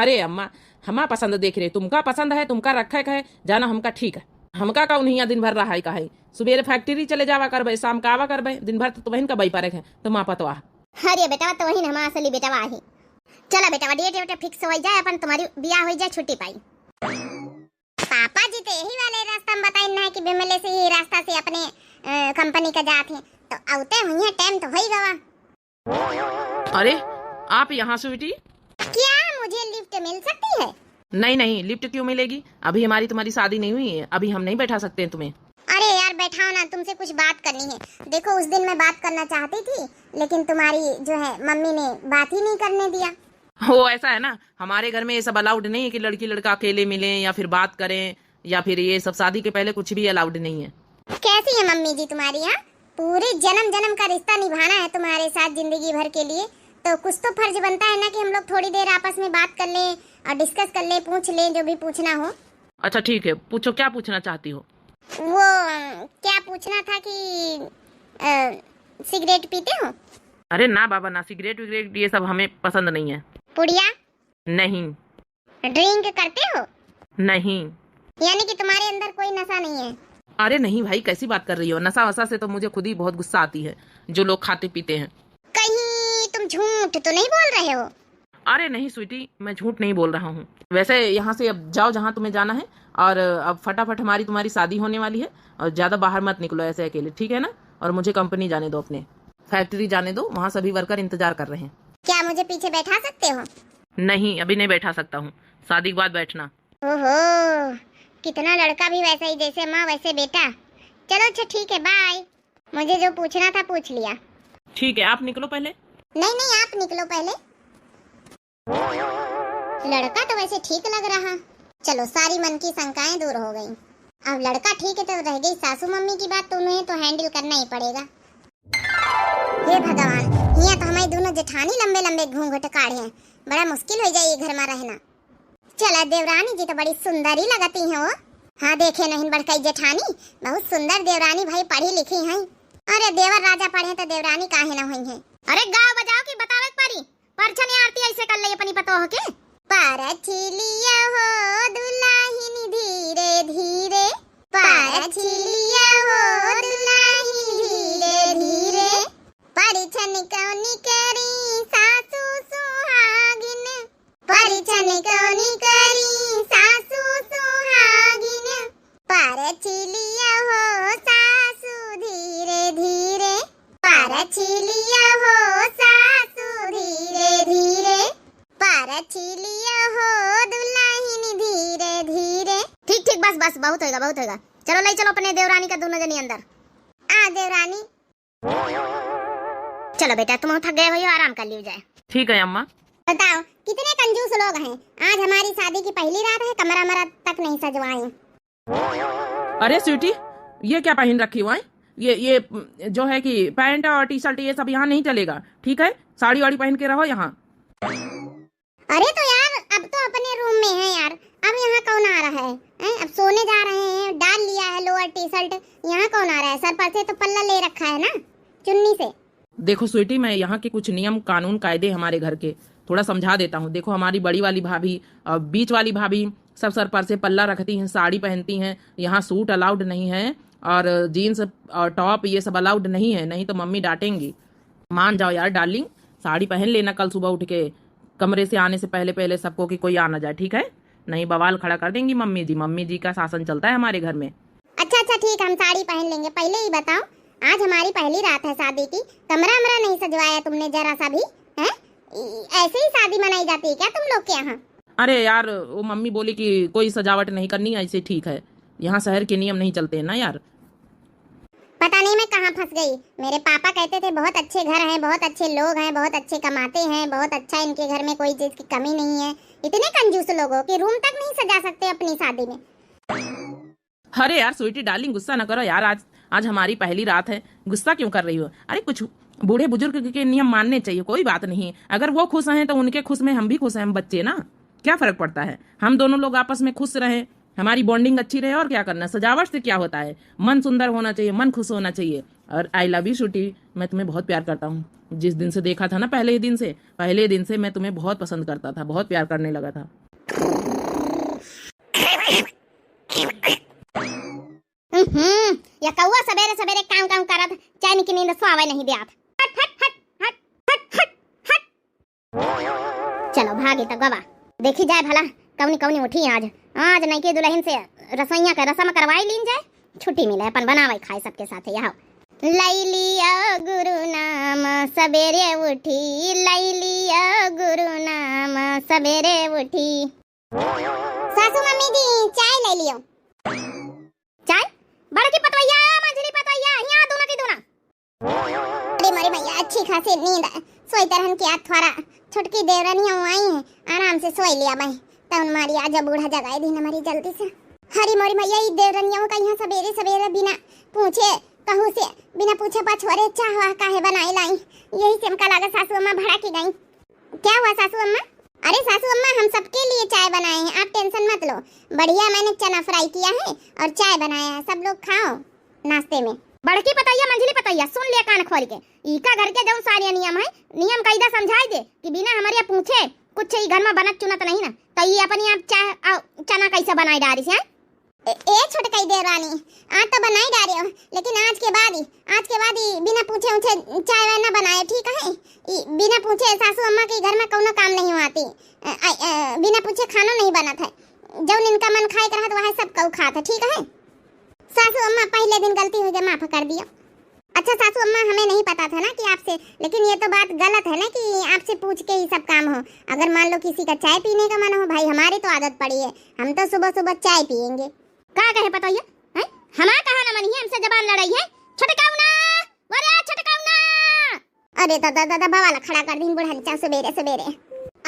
अरे अम्मा, हमा पसंद देख रहे, तुमका पसंद है, तुमका रखे के है, जाना हमका ठीक है। हमका का उन्हिया दिन भर रहा है का है, सुबेरे फैक्ट्री चले जावा करबे, शाम का आवा करबे, दिन भर तो तुमहिन का बई परे है, तुम पतवा। अरे बेटवा, तो वही हमारा असली बेटवा है। चला बेटवा, डेट वेट फिक्स हो जाए, अपन तुम्हारी बियाह हो जाए, छुट्टी पाई। पापा जी तो यही वाले रास्ता में बताइन ना कि बिमले से यही रास्ता से अपने, अ, कंपनी का जात हैं, तो अवते हुई है, टाइम तो हो ही गवा। अरे, आप यहाँ स्वीटी? क्या मुझे लिफ्ट मिल सकती है? नहीं, नहीं, लिफ्ट क्यों मिलेगी? अभी हमारी तुम्हारी शादी नहीं हुई है, अभी हम नहीं बैठा सकते हैं तुम्हें। अरे यार, बैठाओ ना, तुमसे कुछ बात करनी है। देखो, उस दिन मैं बात करना चाहती थी, लेकिन तुम्हारी जो है मम्मी ने बात ही नहीं करने दिया। हो, ऐसा है ना, हमारे घर में ये सब अलाउड नहीं है कि लड़की लड़का अकेले मिलें या फिर बात करें, या फिर ये सब शादी के पहले कुछ भी अलाउड नहीं है। कैसी है मम्मी जी तुम्हारी, हाँ? पूरे जन्म जन्म का रिश्ता निभाना है तुम्हारे साथ जिंदगी भर के लिए, तो कुछ तो फर्ज बनता है ना कि हम लोग थोड़ी देर आपस में बात कर लें और डिस्कस कर लें, पूछ लें जो भी पूछना हो। अच्छा ठीक है, पूछो, क्या पूछना चाहती हो? वो, अम, क्या पूछना था कि, अ, सिगरेट पीते हो? अरे ना बाबा ना, सिगरेट विगरेट ये सब हमें पसंद नहीं है। पुड़िया? नहीं। ड्रिंक करते हो? नहीं। यानी कि तुम्हारे अंदर कोई नशा नहीं है? अरे नहीं भाई, कैसी बात कर रही हो? नशा वशा से तो मुझे खुद ही बहुत गुस्सा आती है, जो लोग खाते पीते हैं। कहीं तुम झूठ तो नहीं बोल रहे हो? अरे नहीं स्वीटी, मैं झूठ नहीं बोल रहा हूँ। वैसे यहाँ से अब जाओ जहाँ तुम्हें जाना है, और अब फटाफट हमारी तुम्हारी शादी होने वाली है, और ज़्यादा बाहर मत निकलो ऐसे अकेले, ठीक है ना? और मुझे कंपनी जाने दो, अपने फैक्ट्री जाने दो, वहाँ सभी वर्कर इंतजार कर रहे हैं। क्या मुझे पीछे बैठा सकते हो? नहीं, अभी नहीं बैठा सकता हूँ, शादी के बाद बैठना। ओहो, कितना लड़का भी वैसा ही, जैसे माँ वैसे बेटा। चलो अच्छा ठीक है, बाय। मुझे जो पूछना था पूछ लिया। ठीक है, आप निकलो पहले। नहीं नहीं, आप निकलो पहले। लड़का तो वैसे ठीक लग रहा। चलो, सारी मन की शंकाएं दूर हो गई। अब लड़का ठीक है तो रह गई सासू मम्मी की बात, तो उन्हें तो हैंडल करना ही पड़ेगा। हे भगवान, हियां तो हमारी दोनों जेठानी लंबे लंबे घूंघट काढ़े हैं, बड़ा मुश्किल हो जाए ये घर में रहना। चला देवरानी जी तो बड़ी सुंदर ही लगती हैं वो। हाँ, देखे नहीं बड़काई जेठानी, बहुत सुंदर देवरानी भाई, पढ़ी लिखी हैं। अरे देवर राजा पढ़े तो देवरानी काहे ना हुई हैं। अरे गाओ बजाओ कि बतावे के परी, परछन आरती ऐसे कर ले अपनी पतोह के। परछिलिया हो दुलाहिन धीरे धीरे, परछिलिया हो दुलाहिन धीरे धीरे, परिछन कौनी करी सासू सुहागिन, परिछन कौनी करी सासू सुहागिन, परछिलिया हो सासू धीरे धीरे, परछिलिया हो सासू धीरे धीरे, परछिलिया हो दुलाहिन धीरे धीरे। ठीक ठीक, बस बस, बहुत होएगा, बहुत होएगा। चलो ले चलो अपने देवरानी का दोनों जनी अंदर। आ देवरानी। चलो बेटा, तुम थक गए हो, आराम कर लियो जाए। ठीक है अम्मा। बताओ, कितने कंजूस लोग हैं। आज हमारी शादी की पहली रात है, कमरा मरा तक नहीं सजवाए। अरे स्वीटी, ये क्या पहन रखी हुआ है? ये, ये जो है कि पैंट और टी शर्ट, ये सब यहाँ नहीं चलेगा, ठीक है? साड़ी वाड़ी पहन के रहो यहाँ। अरे तो यार, अब तो अपने रूम में है यार, अब यहाँ कौन आ रहा है? हैं? अब सोने जा रहे हैं, डाल लिया है लोअर टी शर्ट, यहाँ कौन आ रहा है? सर पर से तो पल्ला ले रखा है ना, चुन्नी से। देखो स्वीटी, मैं यहाँ के कुछ नियम, कानून, कायदे हमारे घर के थोड़ा समझा देता हूँ। देखो, हमारी बड़ी वाली भाभी और बीच वाली भाभी सब सर पर से पल्ला रखती हैं, साड़ी पहनती हैं। यहाँ सूट अलाउड नहीं है और जीन्स और टॉप ये सब अलाउड नहीं है, नहीं तो मम्मी डांटेंगी। मान जाओ यार डार्लिंग, साड़ी पहन लेना कल सुबह उठ के, कमरे से आने से पहले पहले सबको, कि कोई आ ना जाए, ठीक है? नहीं, बवाल खड़ा कर देंगी मम्मी जी। मम्मी जी का शासन चलता है हमारे घर में। अच्छा, अच्छा, ठीक, हम साड़ी पहन लेंगे। पहले ये बताओ, आज हमारी पहली रात है शादी की, कमरा वमरा नहीं सजवाया तुमने जरा सा भी, हैं? ई-, ऐसे ही शादी मनाई जाती है क्या तुम लोग के यहाँ? अरे यार, वो मम्मी बोली कि कोई सजावट नहीं करनी, ऐसे ठीक है, यहाँ शहर के नियम नहीं चलते हैं ना यार। पता नहीं मैं कहाँ फंस गई। मेरे पापा कहते थे बहुत अच्छे घर हैं, बहुत अच्छे लोग हैं, बहुत अच्छे कमाते हैं, बहुत अच्छा, इनके घर में कोई चीज की कमी नहीं है। इतने कंजूस लोग हो कि रूम तक नहीं सजा सकते अपनी शादी में। अरे यार स्वीटी डार्लिंग, गुस्सा ना करो यार, आज, आज हमारी पहली रात है, गुस्सा क्यों कर रही हो? अरे कुछ बूढ़े बुजुर्ग के नियम मानने चाहिए, कोई बात नहीं। अगर वो खुश हैं तो उनके खुश में हम भी खुश हैं, हम बच्चे ना, क्या फर्क पड़ता है? हम दोनों लोग आपस में खुश रहें, हमारी बॉन्डिंग अच्छी रहे, और क्या करना? सजावट से क्या होता है? मन सुंदर होना चाहिए, मन खुश होना चाहिए। और आई लव यू स्वीटी, मैं तुम्हें बहुत प्यार करता हूँ। जिस दिन से देखा था ना, पहले ही दिन से, पहले दिन से मैं तुम्हें बहुत पसंद करता था, बहुत प्यार करने लगा था। हम्म, या कौआ सबेरे सबेरे कांव कांव करत, चैन की नींद सोवे नहीं देत। हट, हट, हट, हट, हट, हट, हट। चलो भागी तो गवा, देखी जाए भला कौनी कौनी उठी आज। आज नई के दुल्हन से रसोइया का रसम करवाई लीन जाए, छुट्टी मिले, अपन बनावे खाए सबके साथ। यह लैलिया गुरु नाम सबेरे उठी, लैलिया गुरु नाम सबेरे उठी। सासू मम्मी जी, चाय ले लियो। चाय? बड़की पतोहिया, मंझली पतोहिया, हियाँ दूना की दूना। अरे मोरी मैया, अच्छी खासी नींद है। सोई तरहन की आज थोड़ा छोटकी देवरनिया आई है, आराम से सोई लिया मैं। तउन मारी आज बूढ़ा जगाई दीन हमारी जल्दी से। हरी मोरी मैया, ई देवरनिया का यहाँ सबेरे सबेरे बिना पूछे कहूँ से, बिना पूछे पाछोरे चाह वाह काहे बनाई लाई? यही से हमका लागत सासू अम्मा भड़क गई। क्या हुआ सासू अम्मा? अरे सासू अम्मा, हम सबके लिए चाय बनाए हैं, आप टेंशन मत लो। बढ़िया मैंने चना फ्राई किया है और चाय बनाया है, सब लोग खाओ नाश्ते में। बड़की पतोहिया, मंझली पतोहिया, सुन लिया कान खोल के, इका घर के जौन सारे नियम है, नियम कायदा समझाई दे कि बिना हमारे पूछे कुछ ई घर में बनत चुनत नहीं ना, तो ये अपने आप चाय, आ, चना कैसे बनाए डारी से, हैं? ए, ए छोटकई देवरानी, आज तो बनाई डारे हो, लेकिन आज के बाद ही, आज के बाद ही बिना पूछे उछे चाय वाय ना बनाए, ठीक है? ई बिना पूछे सासू अम्मा के घर में कौनो काम नहीं हुआती। अ, अ, अ, बिना पूछे खानो नहीं बनत है। जौन इनका मन खाए के रहत, वह सब कऊ खात है, ठीक है? सासू अम्मा, पहले दिन गलती हो गई, माफ कर दियो। अच्छा सासू अम्मा, हमें नहीं पता था ना कि आपसे, लेकिन ये तो बात गलत है ना कि आपसे पूछ के ही सब काम हो। अगर मान लो किसी का चाय पीने का मन हो, भाई हमारी तो आदत पड़ी है, हम तो सुबह सुबह चाय पियेंगे। का कहे पतोहिया? हैं? हमार कहा न मनिहे, हमसे जबान लड़ाई है। छोटकाऊ ना, अरे छोटकाऊ ना। अरे दादा, दादा, बवाल खड़ा कर दीन बुढ़नचा सबेरे सबेरे।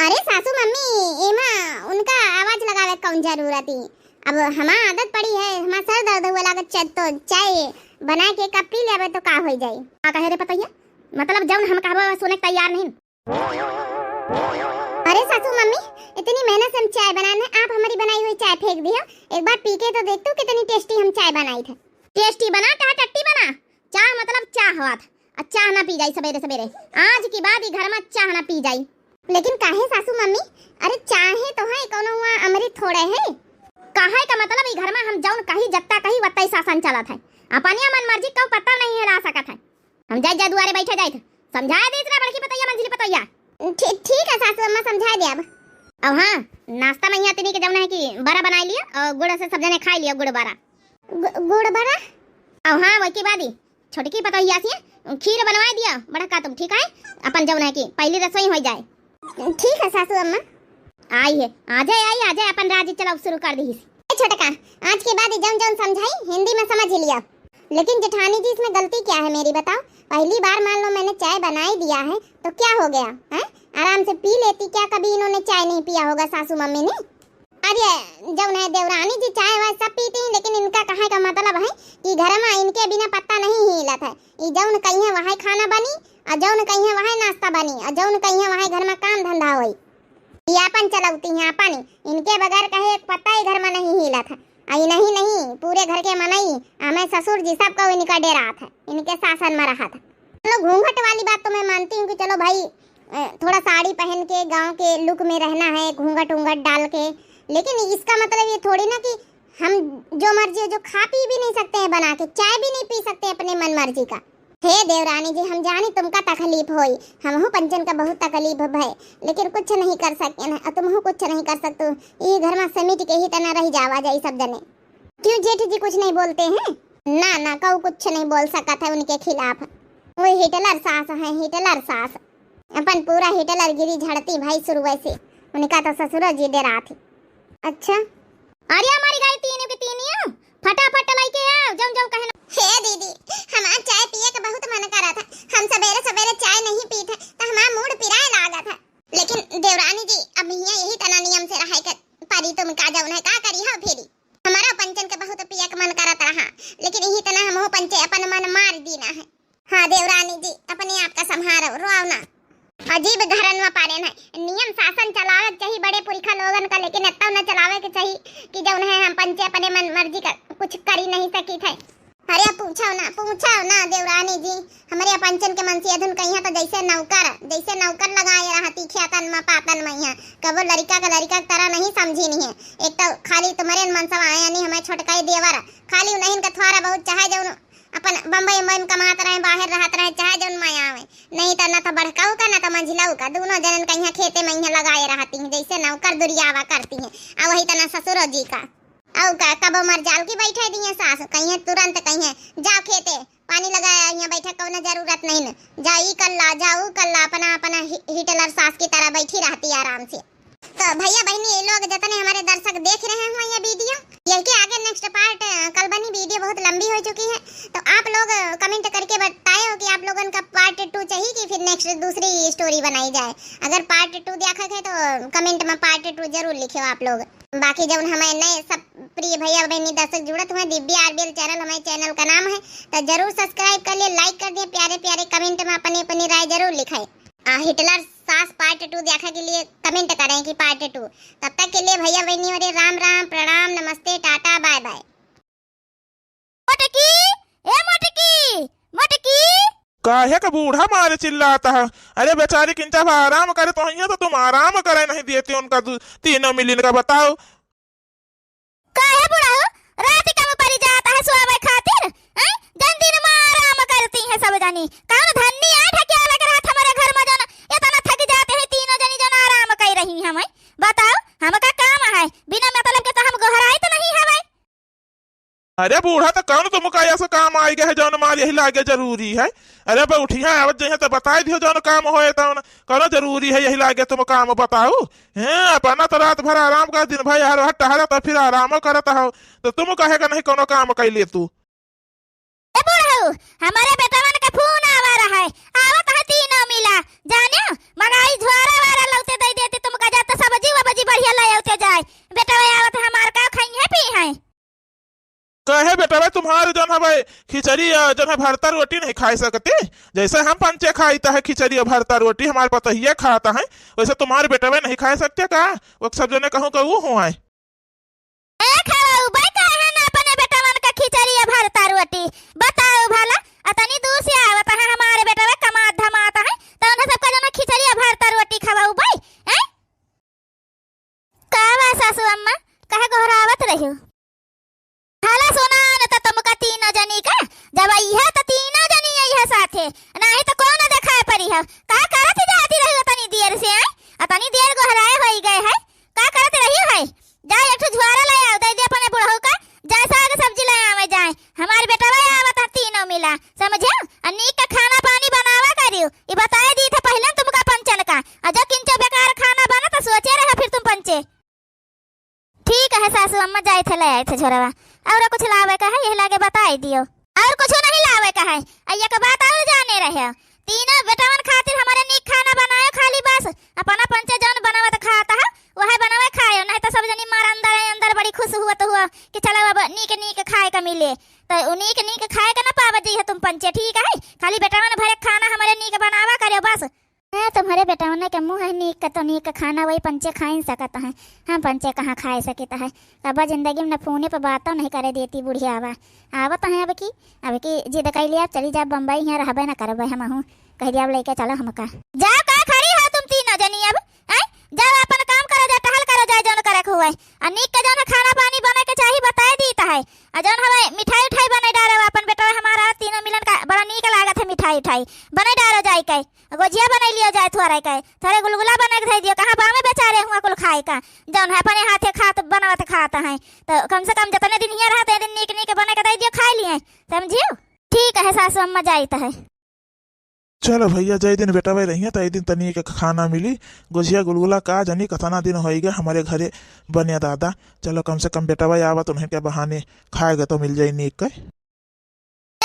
अरे सासू मम्मी, एमा उनका आवाज लगावे कौन जरूरत ही? अब हमार आदत पड़ी है, हमार सर दर्द हुआ लागत, च-, तो चाय बना के कप पी लेबे तो का हो जाई? का कहे रे पतोहिया? मतलब जौन हम कहबो सुने के तैयार नहीं। अरे सासू मम्मी, इतनी मेहनत से हम चाय बनाए हैं, आप हमारी बनाई हुई चाय फेंक दियो। एक बार पी के तो देख तू कितनी टेस्टी हम चाय बनाई थे। टेस्टी बना चाहे टट्टी बना, चाह मतलब चाह हुआ था। आ चाह ना पी जाई सबेरे सबेरे, आज की बाद ई घर में चाह ना पी जाई। लेकिन काहे सासू मम्मी? अरे चाहे तो है, कौनो हुआ अमृत थोड़े है। कहे का मतलब ई घर में हम जौन कही, जत्ता कही, वत्ता ही शासन चलत है। अपनिया मन मर्जी कऊ पत्ता नहीं हिला सकत है। हम जाई जा दुआरे बैठे जाइत, समझाए देत रहे बड़की पतोहिया, मंझली पतोहिया। ठी-, ठीक है सासू अम्मा, समझाए दे अब। अब हाँ, नाश्ता में यहाँ तिनी के जौन है कि बड़ा बनाई लियो और गुड़ से सब जने खाई लियो, गुड़ बड़ा। गु-, गुड़ बड़ा? अब हाँ, वही के बाद ही छोटकी पतोहिया से खीर बनवाए दिया बड़ा का तुम, ठीक है? अपन जौन है कि पहली रसोई हो जाए। ठीक है सासू अम्मा। आई है, आ जाए, आई, आ जाए, अपन राज चलाओ शुरू कर दी। ए छोटका, आज के बाद जौन जौन समझाई हिंदी में समझ लिया। लेकिन जेठानी जी, इसमें गलती क्या है मेरी बताओ? पहली बार मान लो मैंने चाय बनाई दिया है तो क्या हो गया है? आराम से पी लेती, क्या कभी इन्होंने चाय नहीं पिया होगा सासू मम्मी ने? अरे जौन है देवरानी जी चाय वाय सब पीती हैं, लेकिन इनका कहे का मतलब है कि घर में इनके बिना पत्ता नहीं हिलत है। ई जौन कहिए वही खाना बनी, और जौन कहिए वही नाश्ता बनी, और जौन कहिए वही घर में काम धंधा होई। ई आपन चलौती हैं, आपन ही। इनके बगैर कहे एक पत्ता ही घर में नहीं हिलत है। आई नहीं, नहीं, पूरे घर के मनई, हमें ससुर जी सब को इनका डेरात है, इनके शासन में रहत है। चलो घूंघट वाली बात तो मैं मानती हूँ कि चलो भाई, अ, थोड़ा साड़ी पहन के गांव के लुक में रहना है, घूंघट ऊंघट डाल के, लेकिन इसका मतलब ये थोड़ी ना कि हम जो मर्जी हो, जो खा पी भी नहीं सकते हैं बना के, चाय भी नहीं पी सकते अपने मन मर्जी का। हे देवरानी जी, हम जानी तुमका तकलीफ होई, हमहू पंचन का बहुत तकलीफ भय, लेकिन कुछ नहीं कर सकेन, अउर तुमहू कुछ नहीं कर सकतू। ई घर मा समिट के ही तना रहि जावा जाई सब जने। क्यों जेठ जी कुछ नहीं बोलते हैं? ना, ना, कऊ कुछ नहीं बोल सकत है उनके खिलाफ। वो हिटलर सास है, हिटलर सास। अपन पूरा हिटलर गिरी झड़ती भाई शुरुए से। उनका तो ससुरो जी डेरात ही। अच्छा। अरे हमारी गाय तीन के तीन ही हो। फटाफट लइके आओ, जौन जौन कहे ना। हे दीदी, हमार चाय पिए के बहुत मन करत है। हम सबेरे सबेरे चाय नहीं पीत है, तो हमार मूड पिराए लागत है। लेकिन देवरानी जी, अब हियाँ यही तना नियम से रहे के परी तुमका, जौन है का करी हो फिरी। हमारा पंचन के बहुत पिए के मन करत रहा, लेकिन यही तना हमहू पंचे अपन मन मार दीना है। हाँ देवरानी जी, अपने आप का संभारो, रोआव ना। अजीब घरन मा पारेन है। नियम शासन चलावे के चाही बड़े पुरखा लोगन का, लेकिन एत्ता न चलावे के चाही कि जौन है हम पंचे अपने मन मर्जी का कुछ करी नहीं सकित है। अरे पूछो ना, पूछो ना देवरानी जी, हमरे पंचन के मनसेधुन कहिया तो जैसे नौकर, जैसे नौकर लगाए रहती खेतन मा पातन मा। यहाँ कबो लड़िका का लड़िका की तरह नहीं समझी नहीं है। एक तो खाली तुम्हरे मन सब आया नहीं, हमें छोटका ही देवर, खाली उन्हीं का थोड़ा बहुत चाहे जौन अपन बम्बई उम्बई में कमात रहे, बाहर रहत रहे, चाहे जौन माया आवे, नहीं तो ना तो बड़काऊ का ना तो मंझिलाऊ का, दोनों जनन का यहाँ खेते में यहाँ लगाए रहती हैं, जैसे नौकर दुरियावा करती हैं। और वही तना ससुरो जी का, और का कबो मर जाल की बैठे दिए सास, कहिए तुरंत कहिए, "जाओ खेते, पानी लगाया, यहाँ बैठे कौनो जरूरत नहीं न, जा ई कर ला, जा ऊ कर ला", अपना अपना हि-, हिटलर सास की तरह बैठी रहती है आराम से। तो भैया बहनी, ये लोग जितने हमारे दर्शक देख रहे हो ये वीडियो, यही के आगे नेक्स्ट पार्ट, अ, कल बनी। वीडियो बहुत लंबी हो चुकी है, तो आप लोग, अ, कमेंट करके बताए हो कि आप लोगन का पार्ट टू चाहिए कि फिर नेक्स्ट दूसरी स्टोरी बनाई जाए। अगर पार्ट टू देखा है तो कमेंट में पार्ट टू जरूर लिखे आप लोग। बाकी जब हमारे नए सब प्रिय भैया बहनी दर्शक जुड़त हुए, दिव्या आरबीएल चैनल हमारे चैनल का नाम है, तो जरूर सब्सक्राइब कर लिए, लाइक कर दिए, प्यारे प्यारे कमेंट में अपनी अपनी राय जरूर लिखाए। आ, हिटलर सास पार्ट टू देखा के लिए कमेंट करें कि पार्ट टू। तब तक के लिए भैया बहनी हमारे राम राम, प्रणाम, नमस्ते, टाटा, बाय बाय। मोटकी, ए मोटकी, मोटकी। काहे का बूढ़ा मारे चिल्लाता है? अरे बेचारी किंचा भा आराम करे तो हियाँ तो तुम आराम करे नहीं देते उनका दू-, तीनों मिलिन का बताओ। काहे बुढ़ऊ, रात कम पड़ी जाता है सोवे खातिर, हैं? जन दिन में आराम करती हैं सब जनी। कौन धन्नी आए ढकिया लग रहा था हमारे घर में जन इतना थक जाते हैं तीनों जनी जन आराम कर रही हैं, हैं? बताओ, हमका काम है, बिना मतलब के तो हम गोहराइत नहीं हवे। अरे बूढ़ा, तो कौन तुमका ऐसा काम आइ गया है जौन मार यही लागे जरूरी है? अरे बैठी है, आवत जइहे तो बताई दियो जौन काम होए तौन, कौन जरूरी है यही लागे तुम काम बताओ? हैं, अपना तो रात भर आराम कर, दिन भर यार वहाँ टहरत हो, फिर आरामो करत हो, तो तुम कहे का नहीं कोनो काम कैले तू? ए बुढ़ऊ, हमारे बेटवन के फोन आवा रहा है, आवत है तीनों मिला, जाने मगाई झोरा वारा लौते दे देते तुमका, जाते सब्जी वब्जी बढ़िया ले आते जाए, बेटवा आवत है हमार का खाई है पी है। कहे बेटवा, तुम्हारे जौन हवे खिचड़ी अ, जौन है भरता रोटी नहीं खाए सकते, जैसे हम पंचे खाइत है खिचड़ी और भरता रोटी, हमारे पतोहिया खात है, वैसे तुम्हारे बेटवा नहीं खाए सकते का? वो सब जने कहूँ का वो हुआ है। ए खावा उबई काहे ना अपने बेटवन का खिचड़ी और भरता रोटी? बताओ भला, अतनी दूर से आवत है हमारे बेटवा कमात धमात है, तो उन्हें सबका जौन खिचड़ी और भरता रोटी खावा उबई, हैं? का बा सासू अम्मा, काहे गोहरावत रहियो? भला सुना न त तुमका तीनों जनी का, जब अइहा त तीनों जनी अइहा साथे, नाही त कौन देखाए परी हो। का करत जाती रहियो तनी देर से, आय? अतनी देर गोहराए होई गए है, का करत रहियो है? जा एक ठो झोरा ले आओ, दे दे अपने बुढ़ऊ का, जा साग सब्जी ले आवे जाए। हमार बेटवा आवत है तीनों मिला, समझे? आ नीक का खाना पानी बनावा करियो, ई बताए दी थे पहले तुमका पंचन का। आ जो किंचो बेकार खाना बना तो सोचे रहे फिर तुम पंचे। ठीक है सासू अम्मा, जाए थे ले आए थे झोरवा, और कुछ लावे का है यही लागे बताई दियो। और कुछ नहीं लावे का है। आ एक बात और जाने रहे, तीनों बेटवन खातिर हमारे नीक खाना बनाए खाली बस, अपना पंचे जौन बनावत खाता है वह बनावे खाए, नहीं तो सब जनी मार अंदर अंदर बड़ी खुश हुआ तो हुआ कि चलो अब नीक नीक खाए का मिले। तो उ नीक नीक खाए का ना पावे जइहे तुम पंचे, ठीक है? खाली बेटवन भरे खाना हमारे नीक बनावा करियो बस। हाँ, तुम्हरे बेटवन के मुँह है नीक का तो नीक खाना वही पंचे खाइन सकत हैं, हम पंचे कहाँ खाए सकित है। अब जिंदगी में न फोने पर बातों नहीं करे देती बुढ़िया। आवा, आवत हैं अब की, अब की जिद कैली, अब चली जा बम्बई, यहाँ रहबे न करबे हमहूँ। कह दिया अब लेके चलो हमका। जा का खड़ी हो तुम तीनों जनी अब, हैं? जाओ अपन काम करो, जा टहल करो, जाए जौन करे के हुए। आ नीक के जौन खाना पानी बने के चाही बताए दीत है। आ जौन हवे मिठाई उठाई बने डारे, अपन बेटवा हमारा तीनों मिलन का बड़ा नीक लागत है मिठाई। खाए के, गोझिया बनाई लियो जाए थोड़े के, थोड़े गुलगुला बनाए के धई दियो, कहाँ बामे बेचारे हुआ कुल खाए का, जौन है अपने हाथे खात बनवत खात हैं। तो कम से कम जतने दिन हियाँ रहत, ए दिन नीक नीक बनाए के धई दियो, खाए लिए, समझियो? ठीक है सासू अम्मा, जाइत है। चलो भइया, जय दिन बेटवे रहिए, तय दिन तनी के खाना मिली। गोझिया गुलगुला का जनी कतना दिन होइगे हमरे घरे बने दादा। चलो कम से कम बेटवे आवत, उन्हें के बहाने खाएगे तो मिल जाई नीक के।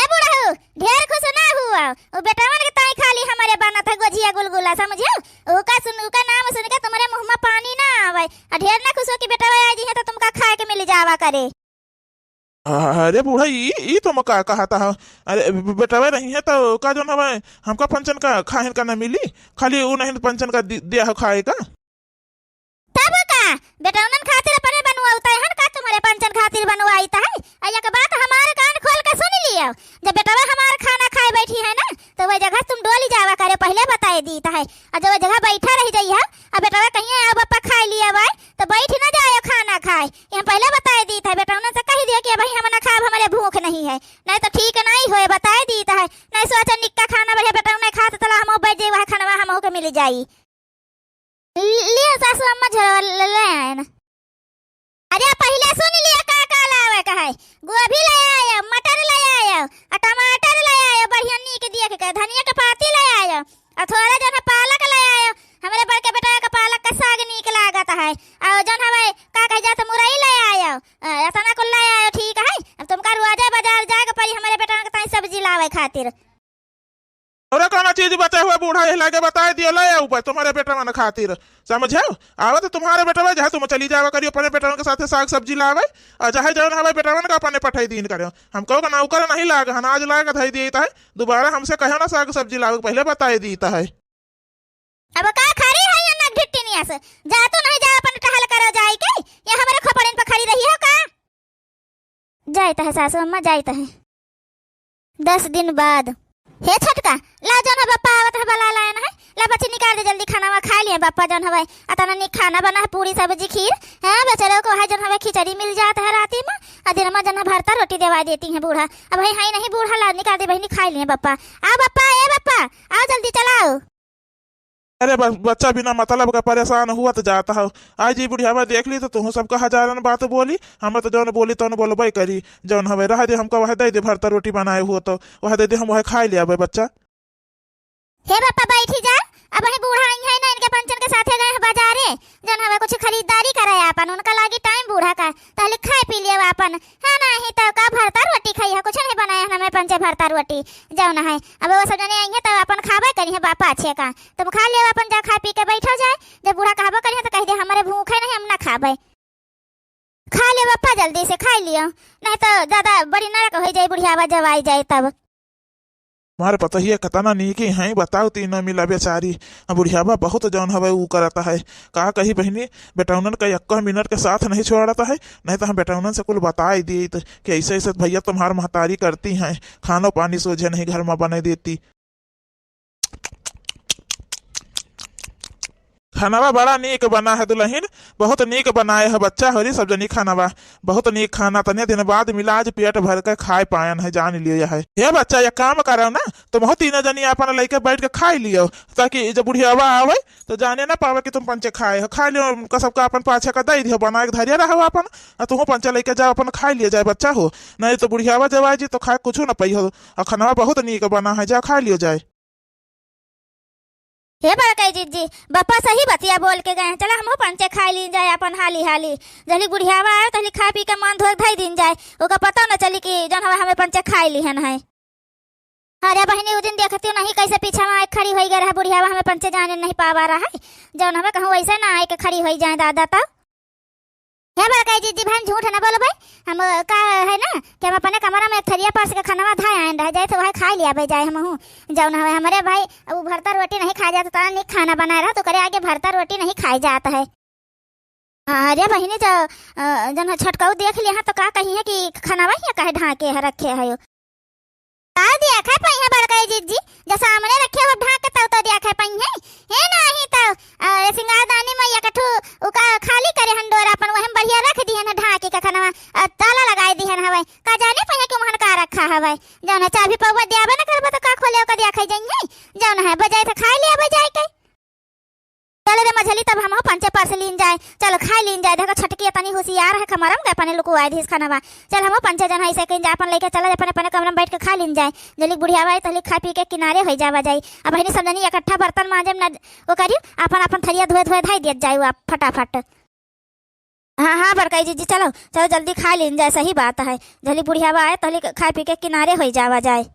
ए बुढ़ऊ, ढेर खुश ना हुआ, वो बेटवन के ताई खाली हमरे बनत है गोझिया गुलगुला, समझियो? ओका सुन, ओका नाम सुन के तुम्हरे मुँह में पानी ना आवे। आ ढेर ना खुश हो कि बेटवा आ जी है तो तुमका खाए के मिल जावा करे। अरे बूढ़ा, ई, ई तुम का कहता हो? अरे बे-, बेटवा रही है तो का जौन हवे हमका पंचन का खाहिन का ना मिली? खाली उ नहीं पंचन का दि-, दिया हो खाए का? तब का? बेटौनन खातिर अपने बनवाउता है का, तुम्हरे पंचन खातिर बनवाइत है? आ एक बात हमार कान खोल के सुन लियो, जब बेटवा हमार खाना खाए बैठी है ना, तो वह जगह तुम डोली जावा करे, पहले बताए दीत है। आ जब वह जगह बैठा रह जाई है, आ बेटवा कहिए, "आओ बप्पा, खाए लिया बाय," तो बैठ ना जाए खाना खाए। ये हम पहले बताए दीत है, बेटौनन से कही दियो कि "अबही हम ना खाब, हमरे भूख नहीं है," नहीं तो ठीक नहीं होए, बताए दीत है। नहीं सोचा निक्का खाना बढ़िया बेटौने खात, तला हमहू बैठ जाई, वह खानवा हमहू के मिल जाई। ल-, लियो सासू अम्मा झोला ले, ले आए ना। अरे पहिले सुन लियो का का लावे का है। गोभी ले आयो, मटर ले आयो, आ टमाटर ले आयो, बढ़िया नीक देख के, धनिया के पाती ले आयो, आ थोड़ा जन पालक ले आयो। हमरे बड़के बेटा के पालक का साग नीक लागत है। आ जन हवे का कहे जात मुरई ले आयो, आ, एतना कुल ले आयो, ठीक है। अब तुमका रोजे बाजार जाए के पड़ी हमरे बेटा के ताई सब्जी लावे खातिर। अउर कौनो चीज बचे हुए बूढ़ा, यही लागे बताए दियो, ले आउ बस तुम्हारे बेटवन खातिर, समझे? आवे तो तुम्हारे बेटवा, चाहे तुम चली जावा करियो अपने बेटवन के साथे साग सब्जी लावे, अउर चाहे जौन हवे बेटवन का अपने पठाई दीन करियो। हमको का नौकर नहीं लाग हन, आज लाग धई दिए है, दोबारा हमसे कहो ना साग सब्जी लावे, पहले बताए दीत है। अब का खड़ी है ये नक ढिट्टिनिया से? जा तू नहीं जा, अपन टहल करो जाए के, ये हमरे खोपड़िन पर खड़ी रही हो का? जाइत है सासू अम्मा, जाइत है। दस दिन बाद। हे छोटका, ला जौन है बप्पा आवत है, बला लायन है, ला बच्ची निकाल दे जल्दी खाना वा खाए लिए बप्पा, जौन हवे अतना नीक खाना बना है, पूरी सब्जी खीर, हाँ बेचारे को है जौन हवे खिचड़ी मिल जात है राती में, आ दिन में जौन है भरता रोटी देवा देती है बूढ़ा। अब है, है नहीं बूढ़ा, ला निकाल दे बहिनी खाए लिए बप्पा। आ बप्पा, ए बप्पा, आओ जल्दी चलाओ। अरे बस, बच्चा बिना मतलब का परेशान हुआ तो जाता हो। आज ये बुढ़ियावा देख ली तो तुहूँ सबका हजारन बात बोली, हमें तो जौन बोली तौन बोलबे करी। जौन हवे रह दे, हमका वह दे दे, भरता रोटी बनाए हुआ तो वह दे दे, हम वह खाए ले आवे बच्चा। हे बापा बैठी जा, अब ही बूढ़ा आई है ना, इनके पंचन के साथे गए हैं बाजारे, जौन हवे कुछ खरीदारी करे आपन, उनका लागी टाइम बूढ़ा का, तहले खाए पी लियो आपन। हाँ, नहीं तो का भरता रोटी खाई है, कुछ नहीं बनाए है हमें पंचे भरता रोटी, जौन है। अब वो सब जने आई है तो अपन खाबे करी है बापा अच्छे का, तुम खा लियो अपन, जा खा पी के बैठो जाए। जब बूढ़ा कहबो करी है तो कह दे, "हमारे भूख है नहीं, हम ना खाबे।" खा ले बापा, जल्दी से खाई लियो, नहीं तो ज्यादा बड़ी नरक हो जाए, बुढ़ियावा जब आई जाए तब। हमारे पतोहिया कतना नीकी हैं, बताओ, तीनों मिला बेचारी। अब बुढ़ियावा बहुत जौन हवे ऊ करत है। का कही बहिनी, बेटौनन का एक्को मिनट के साथ नहीं छोड़त है, नहीं तो हम बेटौनन से कुल बताई दीत कि ऐसे ऐसे भैया तुम्हार महतारी करती हैं, खानो पानी सोझे नहीं घर में बने देती। खानवा बड़ा नीक बना है दुलहिन, बहुत नीक बनाए है बच्चा, होरी सब जनी खानवा, बहुत नीक खाना, तने दिन बाद मिला, आज पेट भर के खाए पायन है, जान लियो यह है। हे बच्चा, एक काम करो ना, तुमहू तीनों जनी अपन लइके बैठ के खाई लियो, ताकि जब बुढ़ियावा आवे तो जाने ना पावे कि तुम पंचे खाए हो। खा लियो, उनका सबका अपन पाछे का दे दियो, बना के धरिया रहो अपन, आ तुहू पंचे लइके जाओ, अपन खाई लियो जाए बच्चा हो, नहीं तो बुढ़ियावा जब आए जी तो खाए कुछ ना पाई हो। आ खानवा बहुत नीक बना है, जा खा लियो जाए। हे बड़कई जिज्जी, बप्पा सही बतिया बोल के गए हैं। चला हमहू पंचे खाई लीन जाए अपन हाली हाली। जल्दी बुढ़ियावा आए, तहली खा पी के मन धोए धई दीन जाए। ओका पता न चली कि जौन हवे हमें पंचे खाई लिहन है। अरे बहिनी, उ दिन देखती नहीं कैसे पीछे में आए खड़ी होई गए रहा बुढ़ियावा, हमें पंचे जाने नहीं पावा रहा है। जौन हमें कहूँ वैसे ना आए के खड़ी होई जाए दादा तब। हे बड़कई जिज्जी, भाई झूठ न बोलो भाई। हम, का है ना कि हम अपने कमरा में एक थरिया परस के खनवा धाए आयन रह जाए तो वह खाई लिया बे जाए हमहू। जौन हवे हमरे भाई, उ भरता रोटी नहीं खाए जात, तना नीक खाना बनाए रहा तो करे आगे भरता रोटी नहीं खाए जात है। अरे बहिनी, जो, अ, जौन है छोटकाऊ देख लिया है तो का कही है कि खनवा ही कहे ढाके है, रखे है यो। का दिया खाए पाई है बड़कई जिज्जी? जो सामने रखे हो ढाक के तब तो दिया खाए पाई है। हे नाही तो, अ, सिंगारदानी में एक ठो उका खाली करे हन डोरा अपन, वही में बढ़िया रख दिहन है ढाकी के खनवा, अ, ताला लगाए दिहन हवे। का जाने पाई है कि वहन का रखा हवे। जौन है चाबी पौवा दियाबे न करबे तो का खोले ओका दिया खाई जाई है। जौन है जाए तो खाई ले अबे जाए के। चल रे मझली, तब हमहू पंचे परस लीन जाए। चल खाई लीन जाए। देखो छोटकी तनी होशियार है, कमरम के अपने लुकुआई दिहिस खाना बा। चल हमहू पंचे जन है इसे कहीं जा अपन लेके चल अपने अपने कमरा में बैठ के खाई लीन जाए। जल्दी बुढ़िया भाई तहली खा पी के किनारे हो जावा जाए। अब हिनी सब जनी इकट्ठा बर्तन मांजे में ना वो करी, अपन अपन थरिया धोए धोए धाई दियत जाए आप फटाफट। हाँ, हाँ, बड़काई जीजी, चलो, चलो, जल्दी खाई लीन जाए, सही बात है। जल्दी बुढ़ियावा आए, तहली खाए पी के किनारे होई जावा जाए।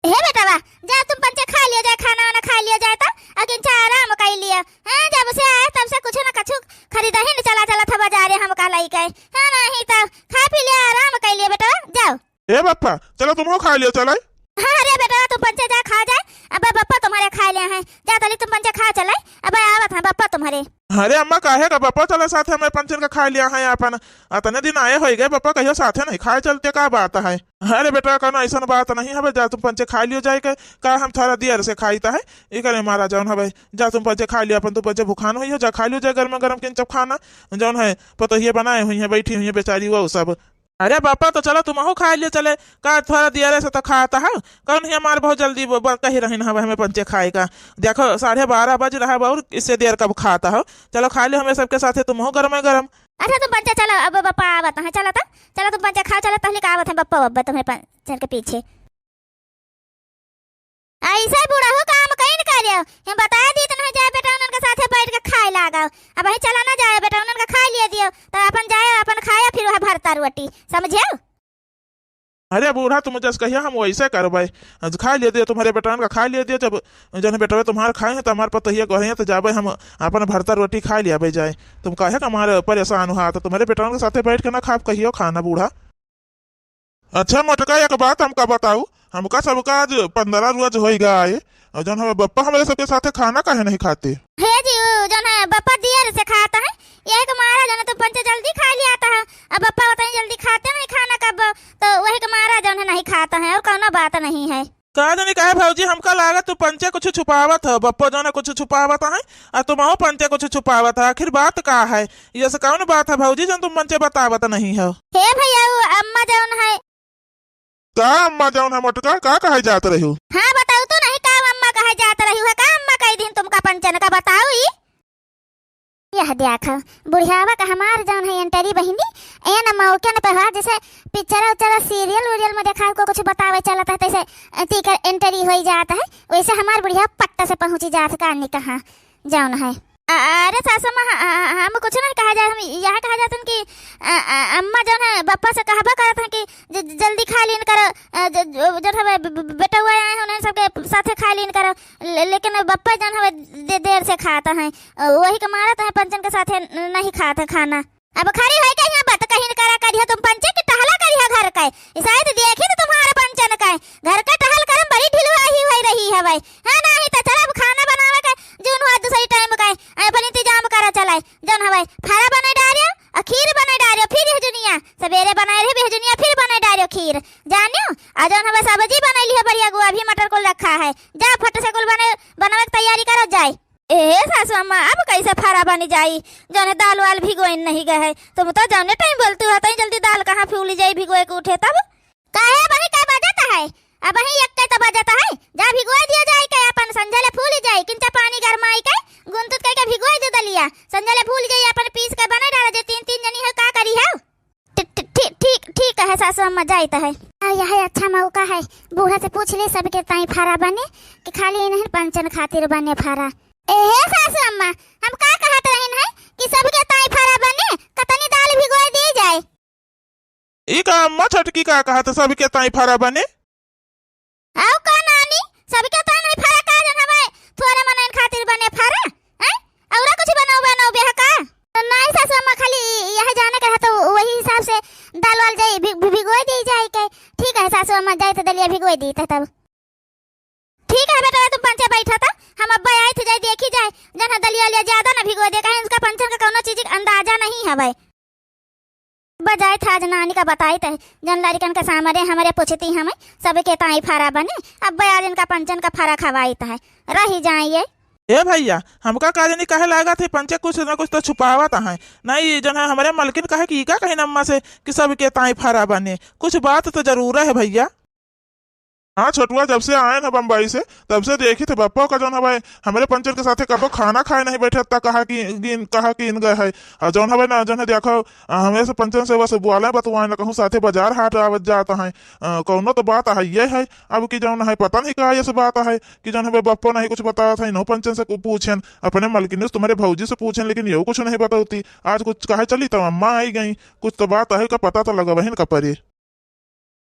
हे बेटवा, जा तुम पंचे खा लियो जाए, खाना वाना खा लियो जाए, तब अकिन चा आराम कर लियो। हाँ, जब से आए, तब से कुछ ना कछु खरीदा ही नहीं चला, चला था बाजारे हम का लाई के। हाँ, नहीं तो खा पी लियो, आराम कर लियो बेटवा, जाओ। ए बप्पा, चलो तुमहू खा लियो, चले। हाँ, अरे बेटा, तुम पंचे जा खा जाए। अब बप्पा तुम्हारे खा ले हैं, जा तली तुम पंचे खा चले। अब आवत हैं बप्पा तुम्हारे। अरे अम्मा, काहे का बप्पा चले साथे, हमें पंचन का खा लिया है अपन। अतने दिन आए होई गए, बप्पा कहियो साथे नहीं खाए चलते, का बात है? अरे बेटा, कौनो ऐसन बात नहीं है, जा तुम पंचे खा लियो जाए के, का हम थोड़ा देर से खाई त है, ई करे मारा जौन हवे, जा तुम पंचे खा लियो अपन, तुम पंचे भुखान होई हो, जा खा लियो जाए गरम गरम किंचप खाना, जौन है पतोहिए बनाए हुई है, बैठी हुई है बेचारी वो सब। अरे बापा, तो चलो तुमहू खा लियो चले, का थोड़ा दियरे से तो खात हो। कौन ही हमार बहुत जल्दी ब-, ब-, कही रहिन हवे हमें पंचे खाए का। देखो, साढ़े बारह बज रहा बा और इससे देर कब खात हो। चलो खा लियो, हमें सबके साथे तुमहू गरमे गरम। अच्छा तुम पंचे चलो, अब बापा आवत हैं, चलो तो, चलो तुम पंचे खाओ, चलो तहली का आवत हैं बप्पा, बप्पा तुम्हें पंचन के पीछे। ऐसे बुढ़ऊ काम कहीं न करियो। हम बताए दी तो नहीं जाए बेटा, उन्हन के साथे बैठ के खाए लागो। अब वही चला ना जाए बेटा, उन्हन के खाए लिए दियो, तो अपन जाए, अपन खाए, फिर वह भरता रोटी, समझियो? अरे बूढ़ा, तुम जस कहिया हम वैसे करबे। आज खा लिए दियो, तुम्हारे बेटवन का खा लिए दियो। जब जन बेटवे तुम्हार खाए हैं, तो हमार पतोहिया कह रही है, तो जाबे हम अपन भरता रोटी खा लिया जाए। तुम काहे का हमारे परेशान हुआ, तो तुम्हारे बेटवन के साथे बैठ के ना खाब कहियो खाना बूढ़ा। अच्छा मोटका, एक बात हमका बताऊ, हमका सबका आज पन्द्रह रोज होई गए, और जौन हमें बप्पा हमारे सबके साथे खाना काहे नहीं खाते? हे जी, उ जौन है बप्पा दियर से खात है, यही के मारा जौन है तुम पंचे जल्दी खा लिया था, अब बप्पा उतनी जल्दी खाते नहीं खाना कब, तो वही के मारा जौन है नहीं खात है, और कौनो बात नहीं है। का जानी काहे भौजी, हमका लागत तू पंचे कुछ छुपावत हो, बप्पो जौन है कुछ छुपावत है, आ तुमहू पंचे कुछ छुपावत है, आखिर बात का है? ये से कौन बात है भौजी, जौन तुम पंचे बतावत नहीं हो? हे भैया, उ अम्मा जौन है। का अम्मा जौन है मोटका, का कहे जात रही हो? हाँ, बताऊ तो नहीं, का अम्मा कहे जात रही हो, का अम्मा कही दिन तुमका पंचन का, बताऊ ई? यह देख, बुढ़ियावा का हमार जौन है एंटरी बहिनी, ए न मौके न पे हुआ, जैसे पिक्चर उच्चर सीरियल उरियल में देखा को कुछ बतावे चलत है, तैसे तीकर एंटरी होई जात है, वैसे हमार बुढ़िया पट्टा से पहुँची जात का नहीं कहाँ जौन है। अ-, अरे सासू माँ, ह-, ह-, हम कुछ नहीं कहा जात, हम यह कहा जात है कि, अ, अ, अम्मा जौन है बप्पा से कहबा करत है कि ज-, ज-, जल्दी खा लीन करो, अ, ज-, ज-, जौन है बे-, बे-, बेटउआ आए हैं, उन्हें सबके साथे खा लीन करो, ले-, लेकिन बप्पा जौन है दे-, देर से खात हैं, अ, वही के मारत हैं पंचन के साथे न-, नहीं खात है खाना। अब खड़ी होई के यहाँ बात कहीं करा करिहो तुम पंचे के टहला करिहो घर के। ई शायद देखी तो तुम्हारे पंचन के। घर के टहल करम बड़ी ढिलवा ही होई रही हवे। हाँ, नाही तो चल अब खाना बनावे के जौन हुआ दूसरी टाइम के। अपन इंतजाम करा चले। जौन हवे फरा बने डारियो, और खीर बने डारियो, फिर यह जुनिया। सवेरे बनाए रहे बेहजुनिया, फिर बने डारियो खीर। जानियो, आ जौन हवे सब्जी बनैली है बढ़िया, गोभी मटर कुल रखा है। जा फट से कुल बने, बनावे के तैयारी करो जाए। ए सासू अम्मा, अब कैसे फरा बनी जाई? जौने दाल वाल भिगोइन नहीं गए है। तुम तो जौने टाइम बोलती हो, तई जल्दी दाल कहाँ फूली जाई भिगोए के उठे तब? काहे अबही का बजत है? अबही एक के तो बजत है। जा भिगोए दिया जाए के अपन संझले फूली जाई। किंचा पानी गरमाई के गुनतुत कई के भिगोए दे दलिया। संझले फूल जाई अपन पीस के बने डाला जे तीन तीन जनी हो का करी है? ठी-, ठी-, ठीक, ठीक, ठीक है सासू अम्मा, जाइत है। आ, यह अच्छा मौका है, बूढ़ा से पूछ ले सबके ताई फरा बने कि खाली इन्हें पंचन खातिर बने फरा। ए हे सासू अम्मा, हम का कहत रहिन है कि सबके ताई फरा बने, कतनी दाल भिगोए दी जाए। ई का अम्मा छोटकी का कहत सबके ताई फरा बने? आउ का नानी, सबके तो नहीं फरा का जन हवे, थोरे मनइन खातिर बने फरा, हैं? औरा कुछ बनाओ, बनाओ बेहा का? तो नहीं सासू अम्मा, खाली यह जाने के रहा तो वही हिसाब से दाल वाल जाई, भि-, भि-, भिगोए दी जाए के। ठीक है सासू अम्मा, जाए तो दलिया भिगोए दी तो तब। ठीक है बेटा, तुम पंचे बैठा था, हम अब्बा आए थे, जाए देखी जाए, जन दलिया लिया ज्यादा ना भिगोए दे, कहीं उसका पंचन का कौनो चीज का अंदाजा नहीं हवे। बजाए था आज नानी का बताई तहे, जन लड़िकन के सामने हमरे पूछती हमें, सबके ताई फरा बने, अब आज इनका पंचन का फरा खवाई तहे, रही जाइए। ए भैया, हमका का जानी काहे लागत है, पंचे कुछ न कुछ तो छुपावत हैं। नहीं, जन है हमरे मलकिन कहे कि ई का कहीं अम्मा से कि सबके ताई फरा बने, कुछ बात तो जरूर है भैया। हाँ छोटुआ, जब से आएन ह बम्बई से, तब से देखित ह बप्पा का जौन हवै, हमरे पंचन के साथे कबो खाना खाए नहीं बैठत, त कहा कि, कि, कहा कि इन गए है। और जौन हवै ना, जौन है देखो, आ, हमें से पंचन से बस बुआले बतुआए न कहूँ साथे बाजार हाट आवत जात है। आ, कौनो तो बात है ये है, अब कि जौन है पता नहीं का ये से बात है कि जौन हवै बप्पा नहीं कुछ बतावत है, इन्हों पंचन से कु-, पूछेन, अपने मलकिनी से तुम्हारे भौजी से पूछेन, लेकिन ये कुछ नहीं बतौती। आज कुछ कहे चली तो अम्मा आई गई, कुछ तो बात है का पता तो लगवहिन का परी।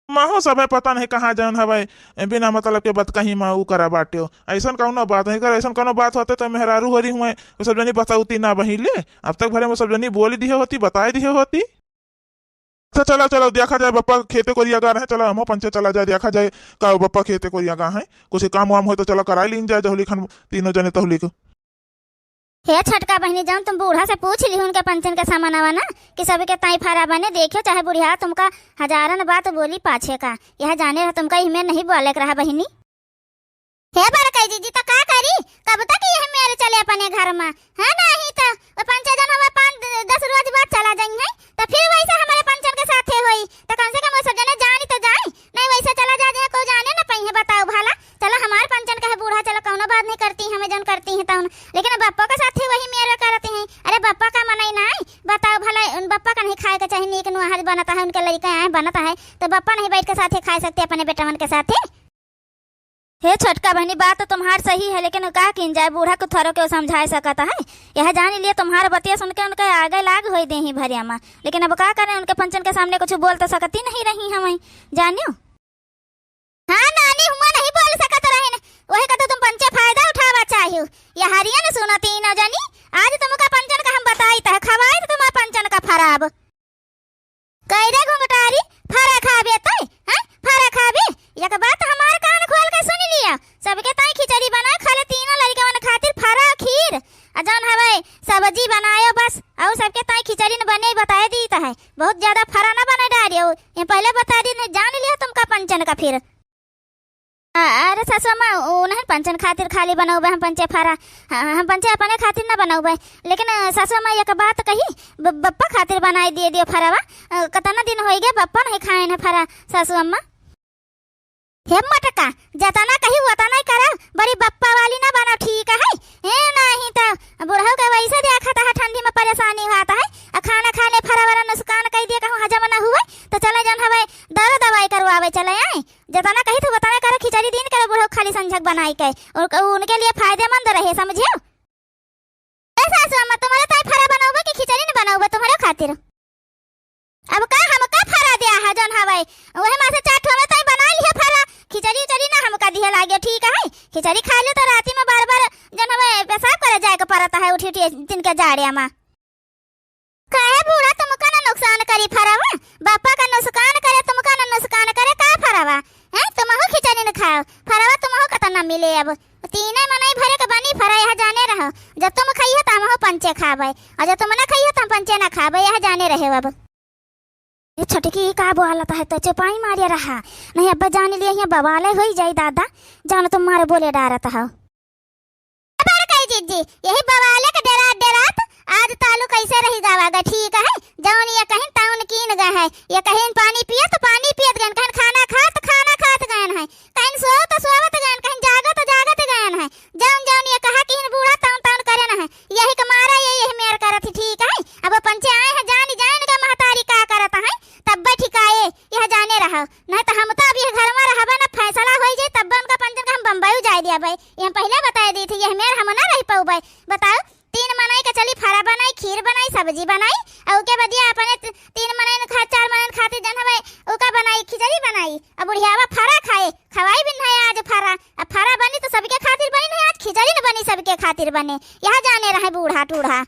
महू सबे पता नहीं कहाँ जौन हवै, बिना मतलब के बतकही मा ऊ करा बाट्यो। अइसन कौनो बात नहीं कर, अइसन कौनो बात होते तो मेहरारू होरी हुए, वो सब जनी बतौती ना बहिले। अब तक भरे में सब जनी बोली दिहे होती, बताए दिहे होती। तो चलो, चलो, देखा जाए, बप्पा खेते कोरिया गा रहे, चलो, हमो पंचे चला जाए, देखा जाए, का बप्पा खेते कोरिया गा है, कुछ काम वाम होय तो चलो, कराई लीन जाए, जहुली खान तीनों जने तहुली को। हे छोटका बहिनी, जौन तुम बूढ़ा से पूछ लिहु उनके पंचन के सामानवा ना, कि सबके ताई फरा बने, देखियो, चाहे बुढ़िया तुमका हजारन बात बोली पाछे का, यह जाने रह तुमका इहमें नहीं बोले के रहा बहिनी। हे बड़कई जीजी, त का करी? कब तक यह मेर चले अपने घर मा? हाँ, नहीं त वो पंचे जन हमें पाँच द-, दस रोज बाद चला जाई है, त फिर वैसे हमारे पंचन के साथे होई, त कम से कम वो सब जने जानी तो जाए, नहीं वैसे चला जा, जे कोई जाने न पइहे, बताओ भला। चलो हमार पंचन कहे बूढ़ा, चलो कौनो बात नहीं करती, हमें जौन करती हैं तौन, लेकिन बप्पा के साथे वही मेर करते हैं। अरे बप्पा का मनई ना है, बताओ भला, उन बप्पा का नहीं खाए के चाहे, नीक नुआहर बनता है, उनके लड़के आए बनता है, तो बप्पा नहीं बैठ के साथे खाए सकते अपने बेटवन के साथे? हे छोटका बहनी, बात तो तुम्हार सही है, लेकिन का कीन जाए, बूढ़ा को थोरो के समझाए सकत है। यह जान लिए तुम्हार बतिया सुन के उनके आगे लाग होई देही भरिया मा, लेकिन अब का करें, उनके पंचन के सामने कुछ बोल तो सकती नहीं रही हम, जानियो। हाँ नानी, हुआ नहीं बोल सकत रहे न, वही का तो तुम पंचे फायदा उठावा चाहियो। यह हरिया न सुनती न जानी, आज तुमका पंचन का हम बताई त खवाई त तुम्हार पंचन का फराब। कह दे घुंघटारी, फरा खाबे तै, हैं? फरा खाबे? एक बात हमार कान खोल के सुन लिया, सबके ताई खिचड़ी बनाए खाले तीनों लड़कवन खातिर फरा खीर, आ जौन हवे सब्जी बनायो बस, और सबके ताई खिचड़ी न बने बताए दी त है, बहुत ज्यादा फरा न बने डारियो, ये पहले बता दी, नहीं जान लिया तुमका पंचन का फिर। अ-, अरे सासू अम्मा, उ नहीं पंचन खातिर खाली बनौबे हम पंचे फरा, ह-, हम पंचे अपने खातिर ना बनौबे। लेकिन, अ, सासू अम्मा एक बात कही, ब-, बप्पा खातिर बनाई दिए दियो फरावा। अ, कतना दिन होई गे बप्पा नहीं खाए न फरा, सासू अम्मा। हे मटका, जतना कही वतना ही करा, बड़ी बप्पा वाली ना बना, ठीक है? ए नहीं तो बुढ़ऊ के वैसे देखत है ठंडी में परेशानी होत है, आ खाना खाने फरावा नुकसान कई दिए, कहूँ हजम ना हुए, तो चले जौन हवे दवा दवाई करवावे चले आई। जतना कही थू वतना करे, खिचड़ी दिन करे बुढ़ऊ खाली संझक बनाई के, और क-, उनके लिए फायदेमंद रहे, समझियो? ए सासू अम्मा, तुम्हारे ताई फरा बनौबे कि खिचड़ी न बनौबे तुम्हारे खातिर? अब का हम का फरा दिया है जौन हवे, वही मा से चार ठो में ताई बना लिया फरा, खिचड़ी उचड़ी ना हमका दिहे लागे, ठीक है? खिचड़ी खा ले तो राती में बार बार जौन हवे पेशाब करे जाए के पड़त है उठी उठी दिन के जाड़े मा। काहे बूढ़ा तुमका ना नुकसान करी फरवा, बापा का नुकसान करे, तुमका ना नुकसान करे का फरवा? हैं, तुमहू खिचड़ी न खाओ, फरवा तुमहू कतना मिले अब। तीने मनई भरे के बनी फरा, यह जाने रहो। जब तुम खइहो त हमहू पंचे खाबे, और जब तुम ना खइहो त हम पंचे ना खाबे, यह जाने रहे अब। ए छोटकी, का बोलत है तो चुपाई मारे रहा, नहीं अब्बा जान लिए यहाँ बवाले होई जाई दादा, जान तुम मारे बोले डारत हो। बड़कई जिज्जी, यही बवाले के डेरात डेरात आज तालू कैसे रही जावागा, ठीक है? जौन ये कहिन तौन कीन गए है, ये कहिन पानी पिए तो पानी पियत गए, कहिन खाना खा तो खाना खात गए है, कहिन सोओ तो सोवत गए, कहिन जागो तो जागत गए है। जौन जौन ये कहा कि इन बूढ़ा तौन तौन करे न है, यही के मारा ये यही मेर करत ही, ठीक है? अब वो पंचे आए हैं, जान जाए इनका महतारी का करत है, तब बैठी काए यह जाने रहो, नहीं तो हम तो अब यह घर में रहबे न, फैसला होई जाई, तब उनका पंचन का हम बम्बई जाए दिया भाई। ये हम पहले बताए दी थी, यह मेर हम ना रह पाउबे। बताओ, तीन मनई के चली फरा बनाई, खीर बनाई, सब्जी बनाई, और के बदिया अपने त-, तीन मनई न खा, चार मनई न खातिर जन हवे, ओका बनाई, खिचड़ी बनाई, अब बुढ़ियावा फरा खाए, खवाई भी नहीं आज फरा, अब फरा बनी तो सबके खातिर बनी, नहीं आज खिचड़ी न बनी, सबके खातिर बने, यह जाने रहे बूढ़ा टूढ़ा।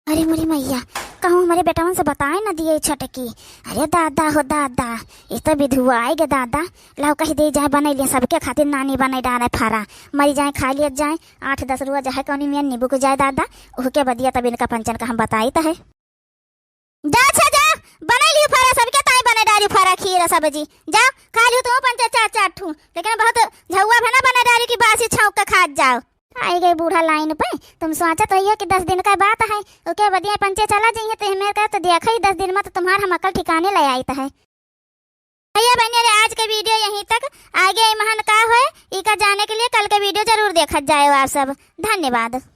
अरे मोरी मैया, कहूँ हमरे बेटवन से बताए न दिए छटकी। अरे दादा हो दादा, ये तो विधुआ आए गे दादा। लाओ कह दे जाए, बनई लिए सबके खातिर नानी बनई डारे फरा। मरी जाए, खा लिए जाए, आठ दस रुआ जाए, कौनी में निबुक जाए दादा। ओहके बदिया तब इनका पंचन का हम बताई त है। जा अच्छा जा, बनई लियो फरा, सबके ताई बनई डारी फरा, खीर सब्जी। जा, खा लियो तुम पंचे चार चार ठू, लेकिन बहुत झउआ भना बनई डारी की बासी छौंक के खात जाओ। आई गई बूढ़ा लाइन पे। तुम सोचत रहियो कि दस दिन का बात है, ओके बदिया पंचे चला जाइए, तो हमें कहा तो देखा ही दस दिन में तो तुम्हार हम अकल ठिकाने ले आई तो है। भैया बहनी रे, आज के video यहीं तक। आगे ई महान का होए, इका जाने के लिए कल के video जरूर देखत जाए आप सब। धन्यवाद।